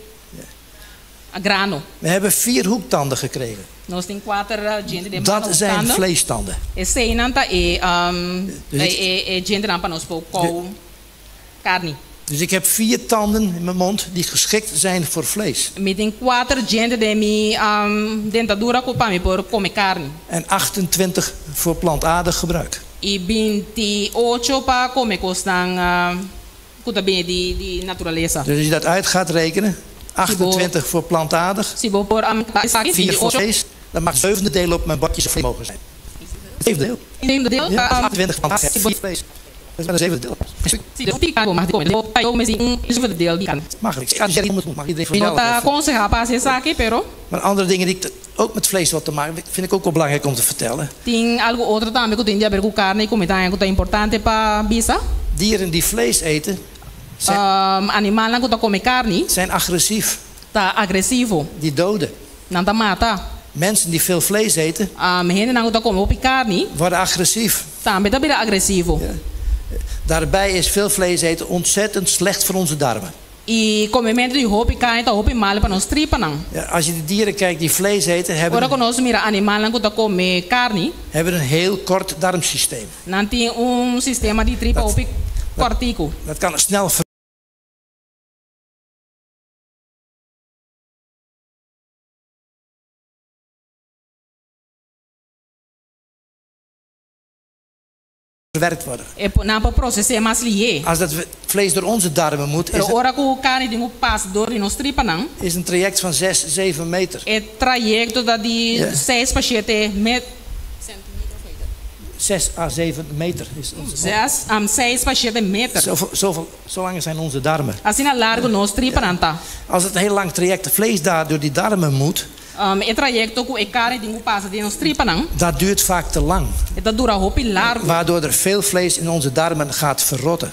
grano. We hebben vier hoektanden gekregen. Nos tin kuater djente den Dat zijn tanden. vleestanden. Eseinan ta e um, Dus ik- e, e, e djentenan pa nos por kou karni. Dus ik heb vier tanden in mijn mond die geschikt zijn voor vlees. Mi tin kuater djente den mi um, dentadura ku pa mi por kome karni. En 28 voor plantaardig gebruik. I 28 pa kome kosnan uh, ku ta bini di, di naturalesa. Dus als je dat uit gaat rekenen, 28 voor plantaardig, Si bo por um, 4 voor vlees, dan mag zevende deel op mijn bordje vlees mogen zijn. Zevende deel. deel, Ja, 28 plantaardig, 4 vlees. Dat is maar een zevende deel. Mag ik. Ja, mag iedereen voor Mi no zelf ta even. konsehá pa hasi esaki, pero Maar andere dingen die ik ook met vlees wat te maken, vind ik ook wel belangrijk om te vertellen. tin algu otro tambe ku tin di aber ku karni ku mi ta haña ku ta importante pa bisa. Dieren die vlees eten, zijn, Um, animalnan ku ta kome karni zijn agressief. ta agresivo, Die doden. nan ta mata. Mensen die veel vlees eten, Um, hendenan ku ta kome hopi karni worden agressief. tambe ta bira agresivo. Daarbij is veel vlees eten ontzettend slecht voor onze darmen. I komementu di hopi karni ta hopi malu pa nos tripanan. Ja, als je de dieren kijkt die vlees eten, Ora hebben, ku nos mira animalnan ku ta kome karni, hebben een heel kort darmsysteem. nan tin un sistema di tripa hopi kòrtiku. Dat kan snel verwerkt worden. E por, nan por proses'é mas lihé. Als dat vlees door onze darmen moet, is, Pero het- ora ku karni tin ku pasa dor di nos tripanan, is een traject van 6, 7 meter. e trayekto ta di Ja. 6 pa 7 met 6 à 7 meter. Is ons, 6, um, 6 pa 7 meter. zoveel, zoveel, zo lang zijn onze darmen. Asina largu nos tripanan ta. Als het een heel lang traject vlees daar door die darmen moet, Um, e trayekto ku e karni tin ku pasa den nos tripanan, dat duurt vaak te lang. e ta dura hopi largu. Waardoor er veel vlees in onze darmen gaat verrotten.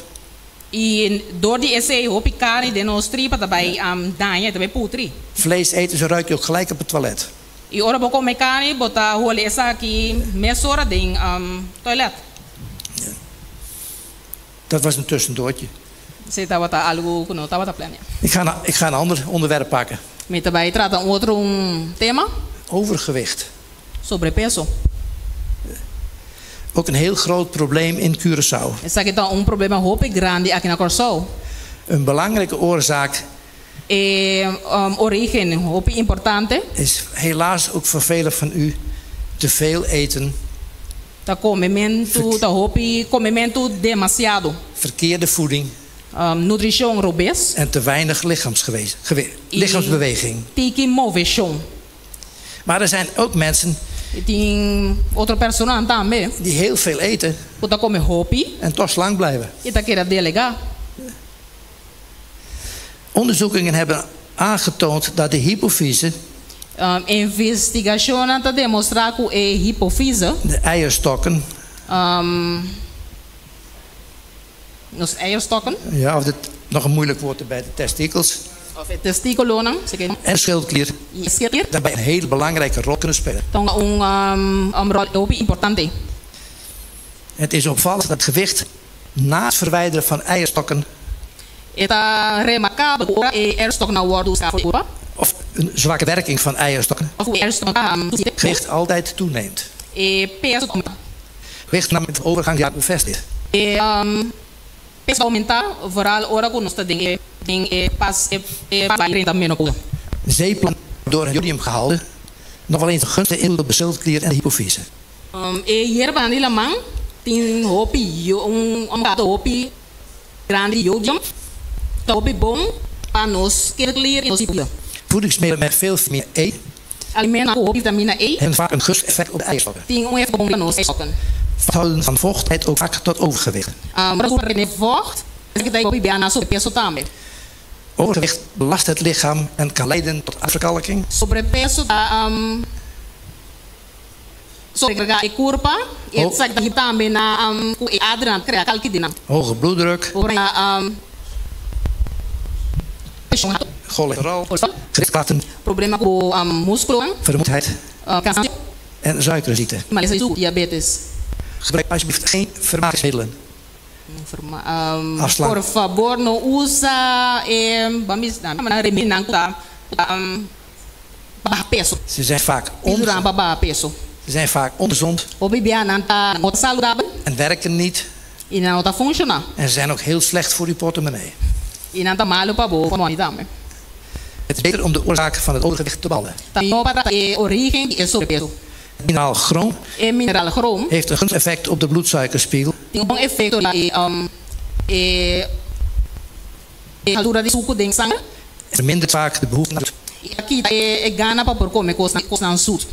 I dor di esei hopi karni den nos tripa ta bai um, daña, ta bai putri. Vlees eten, zo ruik je ook gelijk op het toilet. I ora bo kome karni, bo ta hole esaki mesora den um, toilet. Dat was een tussendoortje. Esei tabata algu ku no tabata plania. Ik ga een ander onderwerp pakken. Mi ta bai trata un otro un tema, Overgewicht. sobrepeso. Ook een heel groot probleem in Curaçao. Esaki ta un problema hopi grandi aki na Kòrsou. Een belangrijke oorzaak E orígen hopi importante. Is helaas ook voor velen van u te veel eten. Ta komementu, ta hopi komementu demasiado. Verkeerde voeding. Nutrishon robes. En te weinig lichaamsbeweging. I tiki moveshon. Maar er zijn ook mensen I tin otro personanan tambe. Die heel veel eten. Ku ta kome hopi. En toch slank blijven. I ta keda delegá. Onderzoekingen hebben aangetoond dat de hypofyse. Investigashonnan ta demostrá ku e hipofise. De eierstokken. Nos eierstokken. Ja, of de, nog een moeilijk woord erbij, de testikels. Of e testíkulonan. En schildklier. I e schildklier. Daarbij een hele belangrijke rol kunnen spelen. Ta hunga un ròl hopi importante. Het is opvallend dat het gewicht na het verwijderen van eierstokken. E ta remarkabel ku ora e eierstoknan wòrdu ská for di kurpa. Of een zwakke werking van eierstokken. Of ku e eierstoknan ta Gewicht altijd toeneemt. E peso ta oumentá. Gewicht nam met overgang bevestigd. E peso ta oumentá vooral ora ku nos ta den e den e pas e e bai drenta menopousa. Zeeplan door het jodiumgehalte nog wel eens een gunstige invloed op de schildklier en de hypofyse. E yerbanan di laman tin hopi un un hopi grandi di jodium. Ta hopi bon pa nos schildklier i nos hypofyse. Voedingsmiddelen met veel vitamine E. Alimentonan ku hopi vitamina E. Hebben vaak een gunstig effect op de eierstokken. Tin un efecto bon riba nos eierstokken. Vasthouden van vocht leidt ook vaak tot overgewicht. Ora ku retene vocht, esaki ta hopi bia na sobrepeso tambe. Overgewicht belast het lichaam en kan leiden tot aderverkalking. Sobrepeso ta sobrekargá e kurpa i esaki ta hiba tambe na ku e adernan ta krea kalki di nan. Hoge bloeddruk. Ora preshon haltu. Cholesterol. Gewrichtsklachten. Problema ku muskulonan. Vermoeidheid. Kansansio. En suikerziekte. Malesa di suku, diabetes. Gebruik alsjeblieft geen vermakingsmiddelen. Afslaan. Por fabor no usa e remedinan ku ta baha peso. Ze zijn vaak Píldora pa baha peso. Ze zijn vaak ongezond. Hopi bia nan ta no ta saludabel. En werken niet. I nan no ta funshoná. En ze zijn ook heel slecht voor uw portemonnee. I nan ta malu pa bo moni tambe. Het is beter om de oorzaak van het overgewicht te behandelen. Ta mihó pa trata e orígen di e sobrepeso. Het mineraal chroom E mineral chroom. Heeft een gunstig effect op de bloedsuikerspiegel. Tin un bon efecto riba e e e haltura di suku den sanger. En vermindert vaak de behoefte aan zoet. I a kita e gana pa por come cosnan zoet.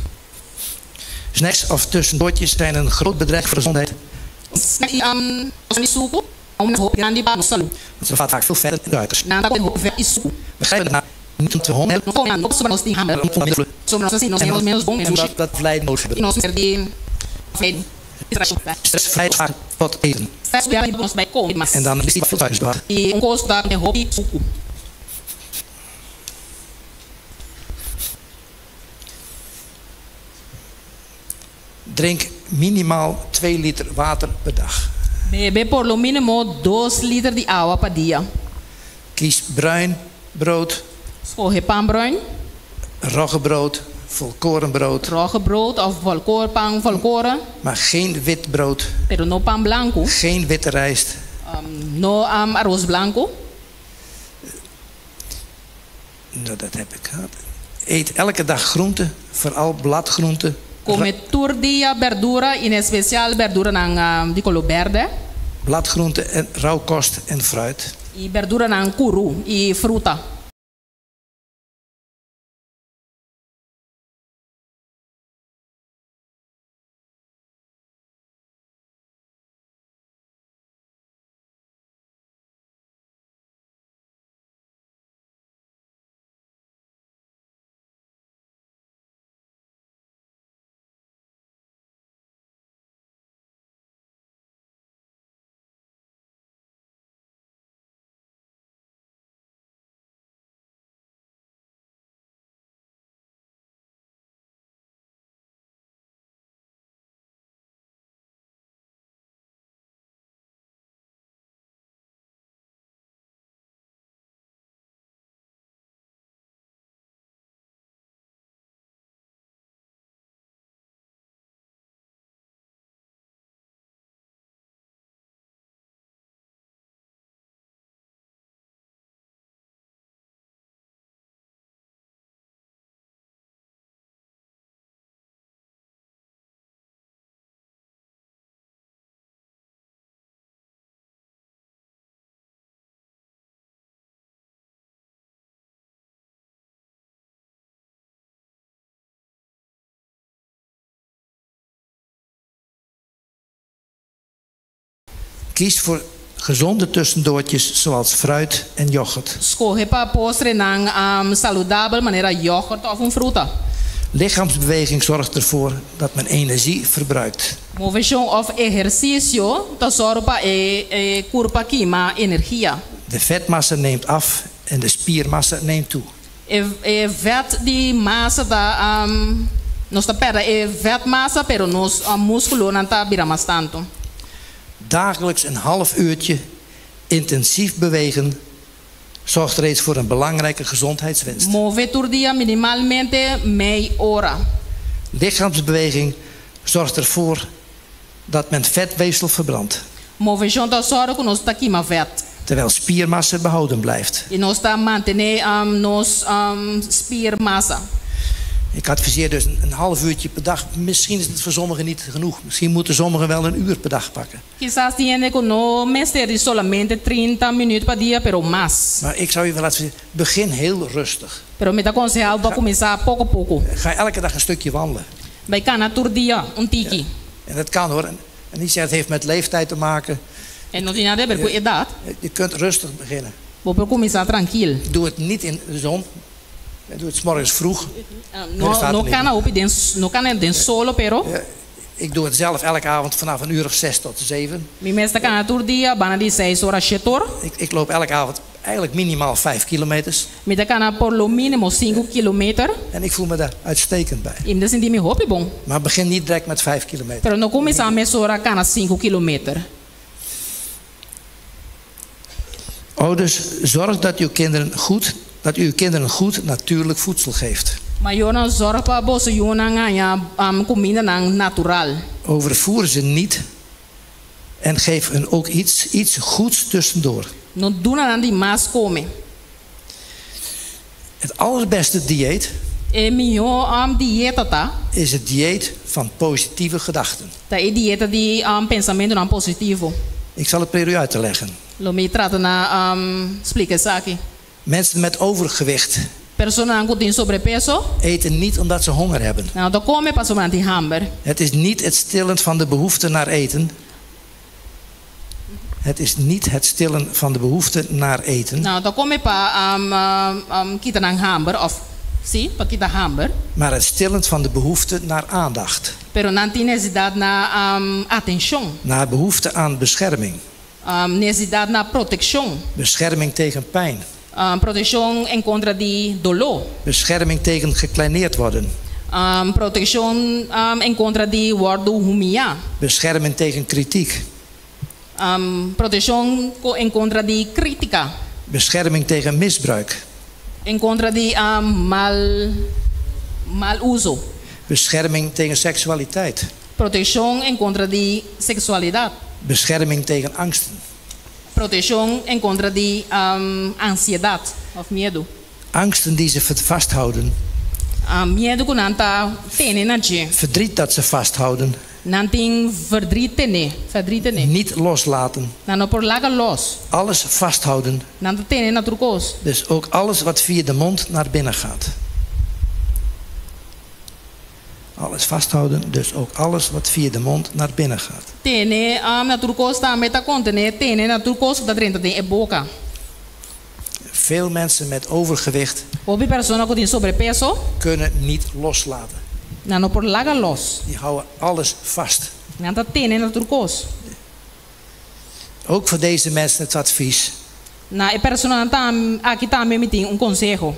Snacks of tussendoortjes zijn een groot bedreiging voor de gezondheid. Snacks i cosnan di suku ta un hopi grandi pa nos salú. Want ze bevatten vaak veel vet en suikers. Nan ta contené hopi vet i suku. We grijpen ernaar niet omdat we honger hebben. Nos come nan no pasobra nos tin hamber. Pasobra nos ta sinti nos menos menos bon En omdat we dat afleiding nodig hebben. I nos mester di afleiding. Stress leidt vaak tot eten. Stress bia nos bai come mas. En dan is die veel suikers bevat. I un cos ta contené hopi suku. Drink minimaal 2 liter water per dag. Bebe por lo mínimo dos liter di awa pa dia. Kies bruin brood. Skohe pan bruin. Roggebrood, volkorenbrood. Roggebrood of volkoor, pan volkoren. Maar geen wit brood. Pero no pan blanku. Geen witte rijst. No aros blanku. Nou, dat heb ik gehad. Eet elke dag groente, vooral bladgroenten. Come tur dia berdura, in especial berduranan di color berde. Bladgroenten en rauwkost en fruit. Y berduranan curu y fruta. Kies voor gezonde tussendoortjes zoals fruit en yoghurt. Skohe pa postrenan saludabel manera yoghurt òf un fruta. Lichaamsbeweging zorgt ervoor dat men energie verbruikt. Moveshon òf ehersisio ta sòru pa e e kurpa kima energia. De vetmassa neemt af en de spiermassa neemt toe. E e vèt di masa ta nos ta pèrdè e vètmasa pero nos múskulonan ta bira mas tantu. Dagelijks een half uurtje intensief bewegen zorgt reeds voor een belangrijke gezondheidswinst. Move tur dia minimalmente mei ora. Lichaamsbeweging zorgt ervoor dat men vetweefsel verbrandt. Moveshon ta sòru ku nos ta kima vèt. Terwijl spiermassa behouden blijft. I nos ta mantené nos spiermassa. Ik adviseer dus een half uurtje per dag. Misschien is het voor sommigen niet genoeg. Misschien moeten sommigen wel een uur per dag pakken. Kisas tin hende ku no mester di solamente 30 minüt pa dia, pero mas. Maar ik zou u willen adviseren, begin heel rustig. Pero mi ta konsehá bo pa kuminsá poko poko. Ga elke dag een stukje wandelen. Bai kana tur dia un tiki. En dat kan hoor. En niet zeggen het heeft met leeftijd te maken. E no tin nada di aber ku edat. Je kunt rustig beginnen. Bo por kuminsá trankil. Doe het niet in de zon. Doe het 's morgens vroeg. No no kana hopi den no kana den solo pero. Ik doe het zelf elke avond vanaf een uur of 6 tot 7. Mi mes ta kana tur dia banda di seis ora shete or. Ik, ik loop elke avond eigenlijk minimaal 5 kilometers. Mi ta kana por lo mínimo sinku kilometer. En ik voel me daar uitstekend bij. I mi ta sinti mi hopi bon. Maar begin niet direct met 5 kilometer. Pero no kuminsá mesora kana sinku kilometer. Ouders, zorg dat uw kinderen goed, dat u uw kinderen goed natuurlijk voedsel geeft. Mayornan, zorg pa boso yunan haña kumindanan natural. Overvoer ze niet en geef hun ook iets, iets goeds tussendoor. No duna nan di mas kome. Het allerbeste dieet E mihó dieta ta. is het dieet van positieve gedachten. Ta e dieta di pensamentunan positivo. Ik zal het proberen u uit te leggen. Lo mi trata na splika esaki. Mensen met overgewicht Personanan ku tin sobrepeso. eten niet omdat ze honger hebben. Nan no ta kome pasobra nan tin hamber. Het is niet het stillen van de behoefte naar eten. Het is niet het stillen van de behoefte naar eten. Nan no ta kome pa kita nan hamber of sí, pa kita hamber. Maar het stillen van de behoefte naar aandacht. Pero nan tin nesesidat na atenshon. Naar behoefte aan bescherming. Nesesidat na protekshon. Bescherming tegen pijn. Protekshon en kontra di doló. Bescherming tegen gekleineerd worden. Protekshon en kontra di wòrdu humiá. Bescherming tegen kritiek. Protekshon en kontra di krítika. Bescherming tegen misbruik. En kontra di mal mal uso. Bescherming tegen seksualiteit. Protekshon en kontra di seksualidat. Bescherming tegen angsten. Protekshon en kontra di ansiedat òf miedu. Angsten die ze vasthouden. Miedu ku nan ta tene na dje. Verdriet dat ze vasthouden. Nan tin verdriet tene, verdriet tene. Niet loslaten. Nan no por laga los. Alles vasthouden. Nan ta tene na tur kos. Dus ook alles wat via de mond naar binnen gaat. Alles vasthouden, dus ook alles wat via de mond naar binnen gaat. Tene na tur kos tambe ta kontené tene na tur kos ku ta drenta den e boka. Veel mensen met overgewicht Hopi persona ku tin sobrepeso. kunnen niet loslaten. Nan no por laga los. Die houden alles vast. Nan ta tene na tur kos. Ook voor deze mensen het advies. Na e personanan tam aki tambe mi tin un konseho.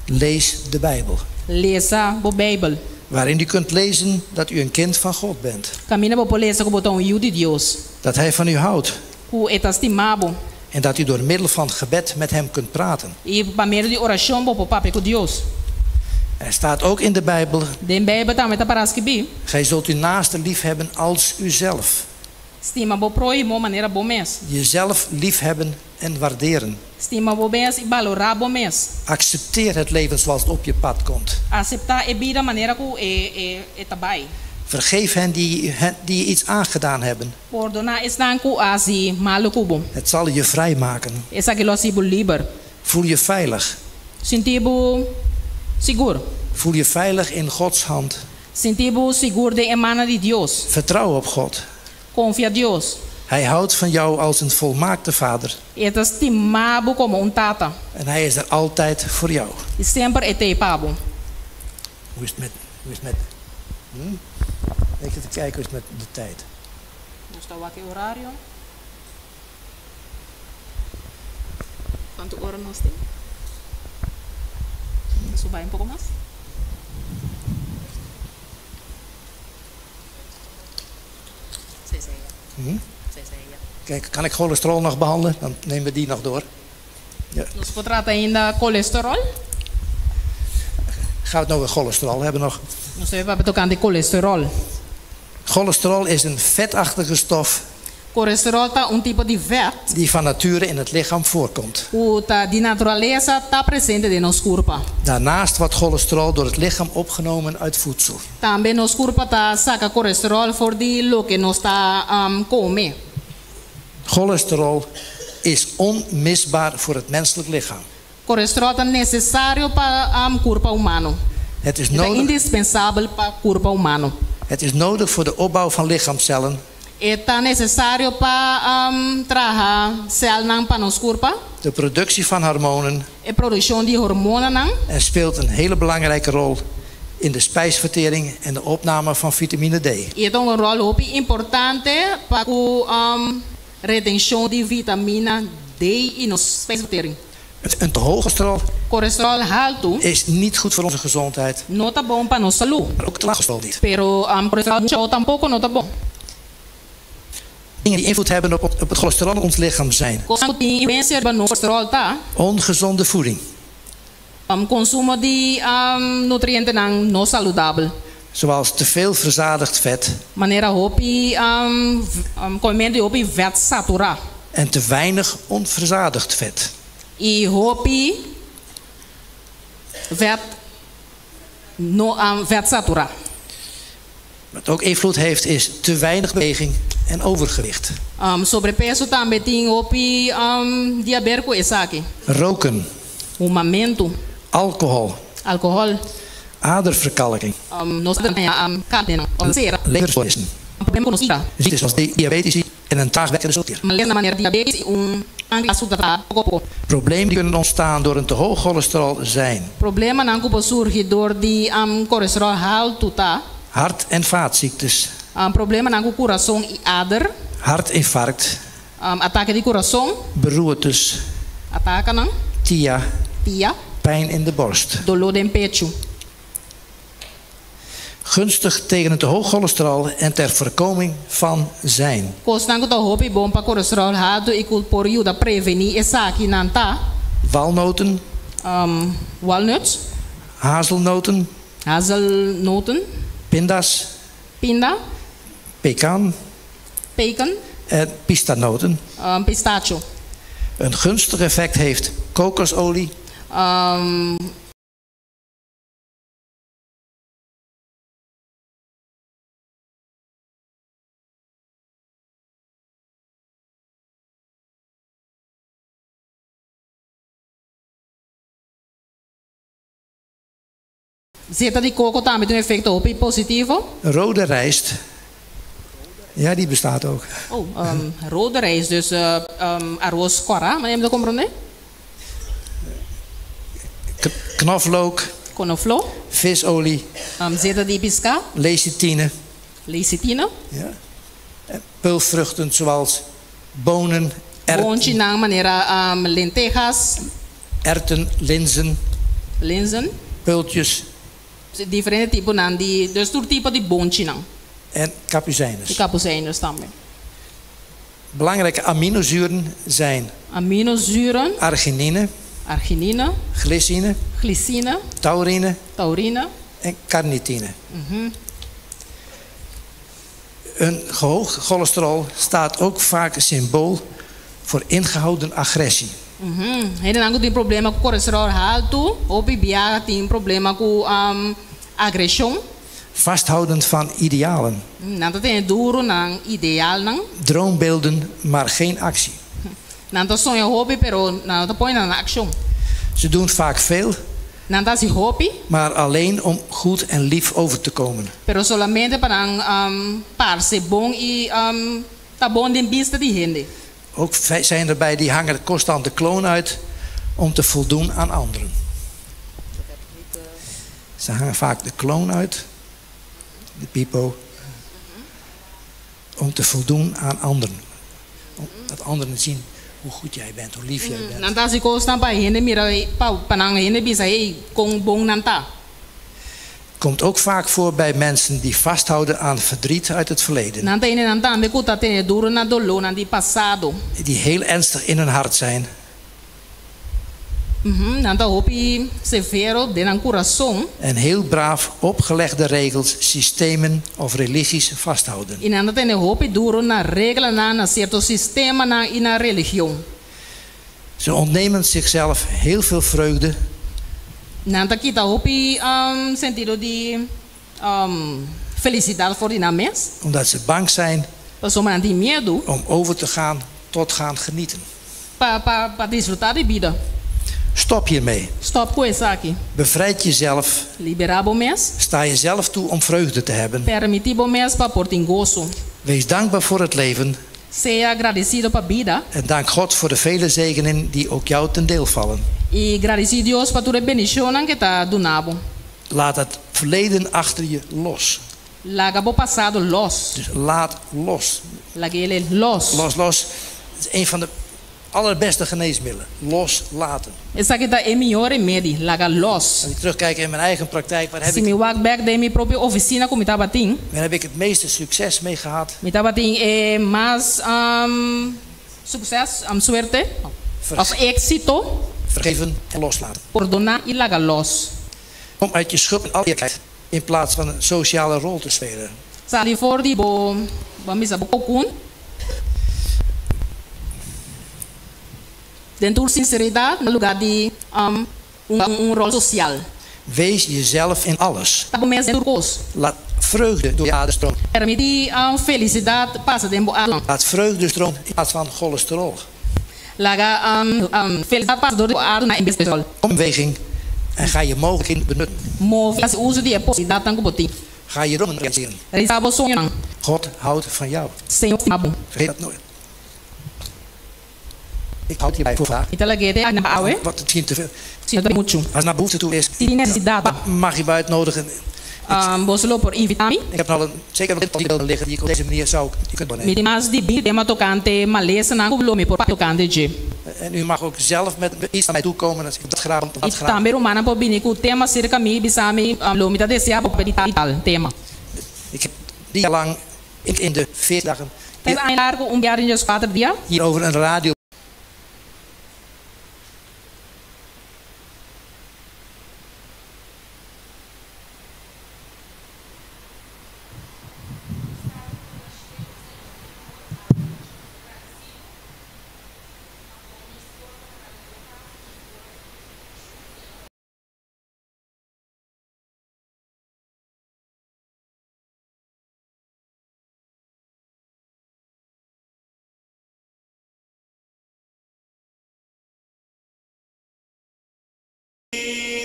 Lees de Bijbel. Lesa bo Beibel. Waarin u kunt lezen dat u een kind van God bent. Kaminda bo por lesa ku bo ta un yu di Dios. Dat Hij van u houdt. Ku e ta stima bo. En dat u door middel van gebed met Hem kunt praten. I pa medio di orashon bo por papia ku Dios. Er staat ook in de Bijbel. Den Beibel tambe ta para skibí. Gij zult uw naaste liefhebben als uzelf. Stima bo próhimo manera bo mes. Jezelf liefhebben en waarderen. Stima bo mes i balorá bo mes. Accepteer het leven zoals het op je pad komt. Aseptá e bida manera ku e e e ta bai. Vergeef hen die hen die je iets aangedaan hebben. Pordoná esnan ku a hasi malu ku bo. Het zal je vrijmaken. Esaki lo hasi bo liber. Voel je veilig. Sinti bo sigur. Voel je veilig in Gods hand. Sinti bo sigur den e mana di Dios. Vertrouw op God. Konfia Dios. Hij houdt van jou als een volmaakte vader. E ta stima bo komo un tata. En hij is er altijd voor jou. I semper e t'ei pa bo. Hoe is het met... Hoe is het met Ik even kijken hoe is het met de tijd. Nos ta wak e orario. Kuantu ora nos tin? Nos bai un poko mas? Kijk, kan ik cholesterol nog behandelen? Dan nemen we die nog door. Ja. Nos por trata ainda kolesterol. Gaan we het nog over cholesterol hebben nog? Nos ta bai tokante kolesterol. Cholesterol is een vetachtige stof Kolesterol ta un tipo di vèt die van nature in het lichaam voorkomt. ku ta di naturalesa ta presente den nos kurpa. Daarnaast wordt cholesterol door het lichaam opgenomen uit voedsel. Tambe nos kurpa ta saka kolesterol for di loke nos ta um, kome. Cholesterol is onmisbaar voor het menselijk lichaam. Kolesterol ta nesesario pa um, kurpa humano. Het is E ta nodig, indispensabel pa kurpa humano. het is nodig voor de opbouw van lichaamcellen, E ta nesesario pa um, traha sèlnan pa nos kurpa, de productie van hormonen e produkshon di hormonanan en speelt een hele belangrijke rol in de spijsvertering en de opname van vitamine D. I e ta un ròl hopi importante pa ku um, retenshon di vitamina D i nos spijsvertering. Een te hoog cholesterol Kolesterol haltu is niet goed voor onze gezondheid, no ta bon pa nos salú, maar ook te laag cholesterol niet. pero um, kolesterol muchu tampoko no ta bon. Dingen die invloed hebben op, op het cholesterol in ons lichaam zijn Kos ku tin influensia riba nos kolesterol ta ongezonde voeding, um, konsumo di um, nutrientenan no saludabel, zoals te veel verzadigd vet Manera hopi um, um, komementu di hopi vèt saturá en te weinig onverzadigd vet. I hopi vèt no um, vèt saturá. Wat ook invloed heeft is te weinig beweging en overgewicht. Um, sobrepeso tambe tin hopi um, di aber ku esaki. Roken, Humamentu, alcohol, alkohòl, aderverkalking, um, nos ta haña um, karne òf sera, leverstoornissen, problema ku nos ira, ziektes zoals diabetes en een traag werkende schildklier. Malesa manera diabetes i un pankreas ku ta traha poko poko. Problemen die kunnen ontstaan door een te hoog cholesterol zijn Problemanan ku por surgi dor di um, kolesterol haltu ta hart- en vaatziektes, um, problemanan ku kurason i ader, hartinfarct, um, atake di kurason, beroertes, atakenan, TIA, TIA, pijn in de borst. doló den pechu. Gunstig tegen een te hoog cholesterol en ter voorkoming van zijn Kosnan ku ta hopi bon pa kolesterol haltu i ku por yuda prevení esakinan ta walnoten, um, walnuts, hazelnoten, hazelnoten, pinda's, pinda, pecan pecan, en pistanoten. um, pistacho. Een gunstig effect heeft kokosolie, Um, zeta di koko tambe tin un efekto hopi positivo. rode rijst. Ja, die bestaat ook. Oh, um, rode rijst, dus uh, um, arroz kòrá, manera mi ta komprondé? Knoflook, Konofló, visolie, um, zeta di piská, lecithine. lecithine, Ja. En peulvruchten zoals bonen, erwten, bonchinan manera um, lentejas, erwten, linzen, linzen, peultjes diferente tiponan di, dus tur tipo di bonchinan. en I kapucijners. kapucijners tambe. Belangrijke aminozuren zijn Aminozuren, arginine, arginine, glycine, glycine, taurine taurine. en carnitine. Een hoog cholesterol staat ook vaak symbool voor ingehouden agressie. Uhum. Hendenan ku tin problema ku kolesterol haltu, hopi biaha tin problema ku um, agreshon. Vasthouden van idealen, Nan ta tene duru na nan idealnan. droombeelden, maar geen actie. Nan ta soña hopi, pero nan no ta pone nan na akshon. Ze doen vaak veel, Nan ta hasi hopi, maar alleen om goed en lief over te komen. pero solamente pa nan um, parse bon i um, Ta bon den bista di hende. Ook zijn erbij die hangen constant de kloon uit om te voldoen aan anderen. Ze hangen vaak de kloon uit, de pipo, om te voldoen aan anderen. Omdat anderen zien hoe goed jij bent, hoe lief jij bent. Nan ta hasi kosnan pa hende mira pa pa nan hende bisa hey kon bon nan ta. Komt ook vaak voor bij mensen die vasthouden aan verdriet uit het verleden. Nan ta hendenan tambe ku ta tene duru na dolónan di pasado. Die heel ernstig in hun hart zijn. Nan ta hopi severo den nan kurason. En heel braaf opgelegde regels, systemen of religies vasthouden. I nan ta tene hopi duru na reglanan, na sierto sistemanan i na religion. Ze ontnemen zichzelf heel veel vreugde. Nan ta kita hopi sentido di felisidat for di nan mes. Omdat ze bang zijn. Pasobra nan tin miedu. Om over te gaan tot gaan genieten. Pa pa pa disfrutá di bida. Stop hiermee. Stòp ku esaki. Bevrijd jezelf. Liberá bo mes. Sta jezelf toe om vreugde te hebben. Permití bo mes pa por tin goso. Wees dankbaar voor het leven. Sea agradesido pa bida. En dank God voor de vele zegenen die ook jou ten deel vallen. I gradisí Dios pa tur e bendishonnan ku e ta duna bo. Laat het verleden achter je los. Laga bo pasado los. Dus laat los. Lag'é los. Los, los. Het is een van de allerbeste geneesmiddelen. Loslaten. Esaki ta e mihó remedi, laga los. Als ik terugkijk in mijn eigen praktijk, waar heb Si ik, mi wak bek den mi propio ofisina ku mi tabatin. waar heb ik het meeste succes mee gehad? Mi tabatin e mas sukses, suerte òf éksito. Vergeven en loslaten. Pordoná i laga los. Kom uit je schulp en eerlijkheid in plaats van een sociale rol te spelen. Sali for di bo, bo a misa bo kokun. Den tur sinseridat na lugá di un ròl sosial. Wees jezelf in alles. Ta bo mes den tur kos. Laat vreugde door je aders stromen. Permití felisidat pasa den bo adernan. Laat vreugde stromen in plaats van cholesterol. Laga felisidat pasa door di bo adernan en bes di cholesterol. Kom in beweging en ga je mogelijkheden benutten. Move hasi uso di e posibilidatnan ku bo tin. Ga je dromen realiseren. Realisá bo soñonan. God houdt van jou. Señor stima bo. Vergeet dat nooit. Ik houd hierbij voor vandaag. Mi ta lag'é te na awe. Wat het misschien te veel. Si no ta muchu. Als het naar behoefte toe is. Si tin nesesidat. Mag je me uitnodigen. Boso lo por invitá mi. Ik heb al een, zeker een aantal liggen die ik op deze manier zou kunnen Mi nemen. tin mas di binti tema tokante malesanan ku lo mi por papia tokante dje. En u mag ook zelf met iets naar mij toe komen. Dat ik dat graag, dat I graag. tambe rumannan por bini ku tema serka mi i bisa mi lo mi ta deseá bo papia di tal i tal tema. Ik heb 3 jaar lang in de 40 dagen Tres aña largu, un biaha den dieskuater dia. hierover een radio.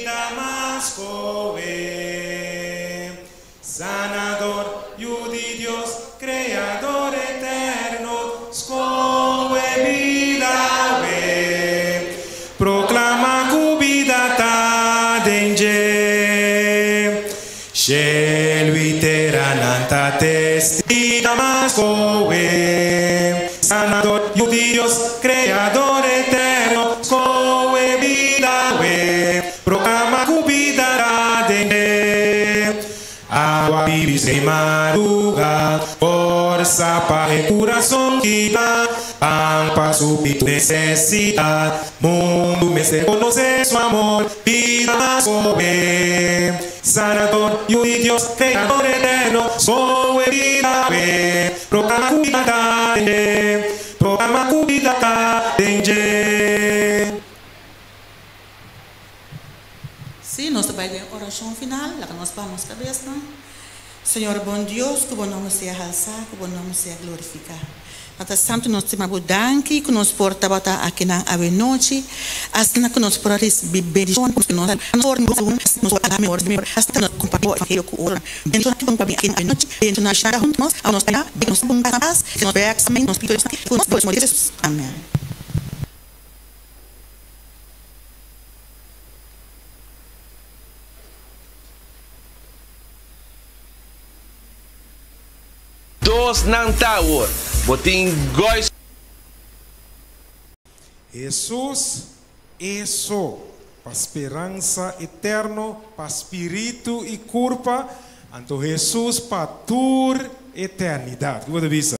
Damasco Sanador, Yu di Dios, Creador eterno, scohe bida awe, proclama cu bida ta den dje. Cielo y tera nan ta testi Damasco Sanador, Yu di Dios, Creador eterno, scohe bida awe, proclama cu bida ta den dje. Agua bibis di maruga, forsa pa e curason kibra, pan pa supli tu necesidad, mundo mester conoce su amor, bida mas scohe, Sanador, Yu di Dios, Creador eterno, scohe bida awe, proclama cu bida ta den dje, proclama cu bida ta den dje. Sí, nos ta bai den orashon final, laga nos baha nos kabesnan. Señor bon Dios, ku bo nòmber sea halsá, ku bo nòmber sea glorifiká. Tata Santu, nos ta yama Bo danki ku nos por tabata akinan awe nochi, asina ku nos por a risibí bendishon ku nos por nos kompartí Bo evangelio ku otronan. Bendishona tur ku a bini aki awe nochi, bendishona Shara huntu ku nos, awe nos ta den nos bon pas, den nos bèk, nos Spiritu Santu, ku nos Dios Jesus. Amen. Dos nan ta awor. Bo tin gois. Hesus e so pa speransa eterno pa spiritu i kurpa, anto Hesus pa tur eternidat. Ki bo ta bisa?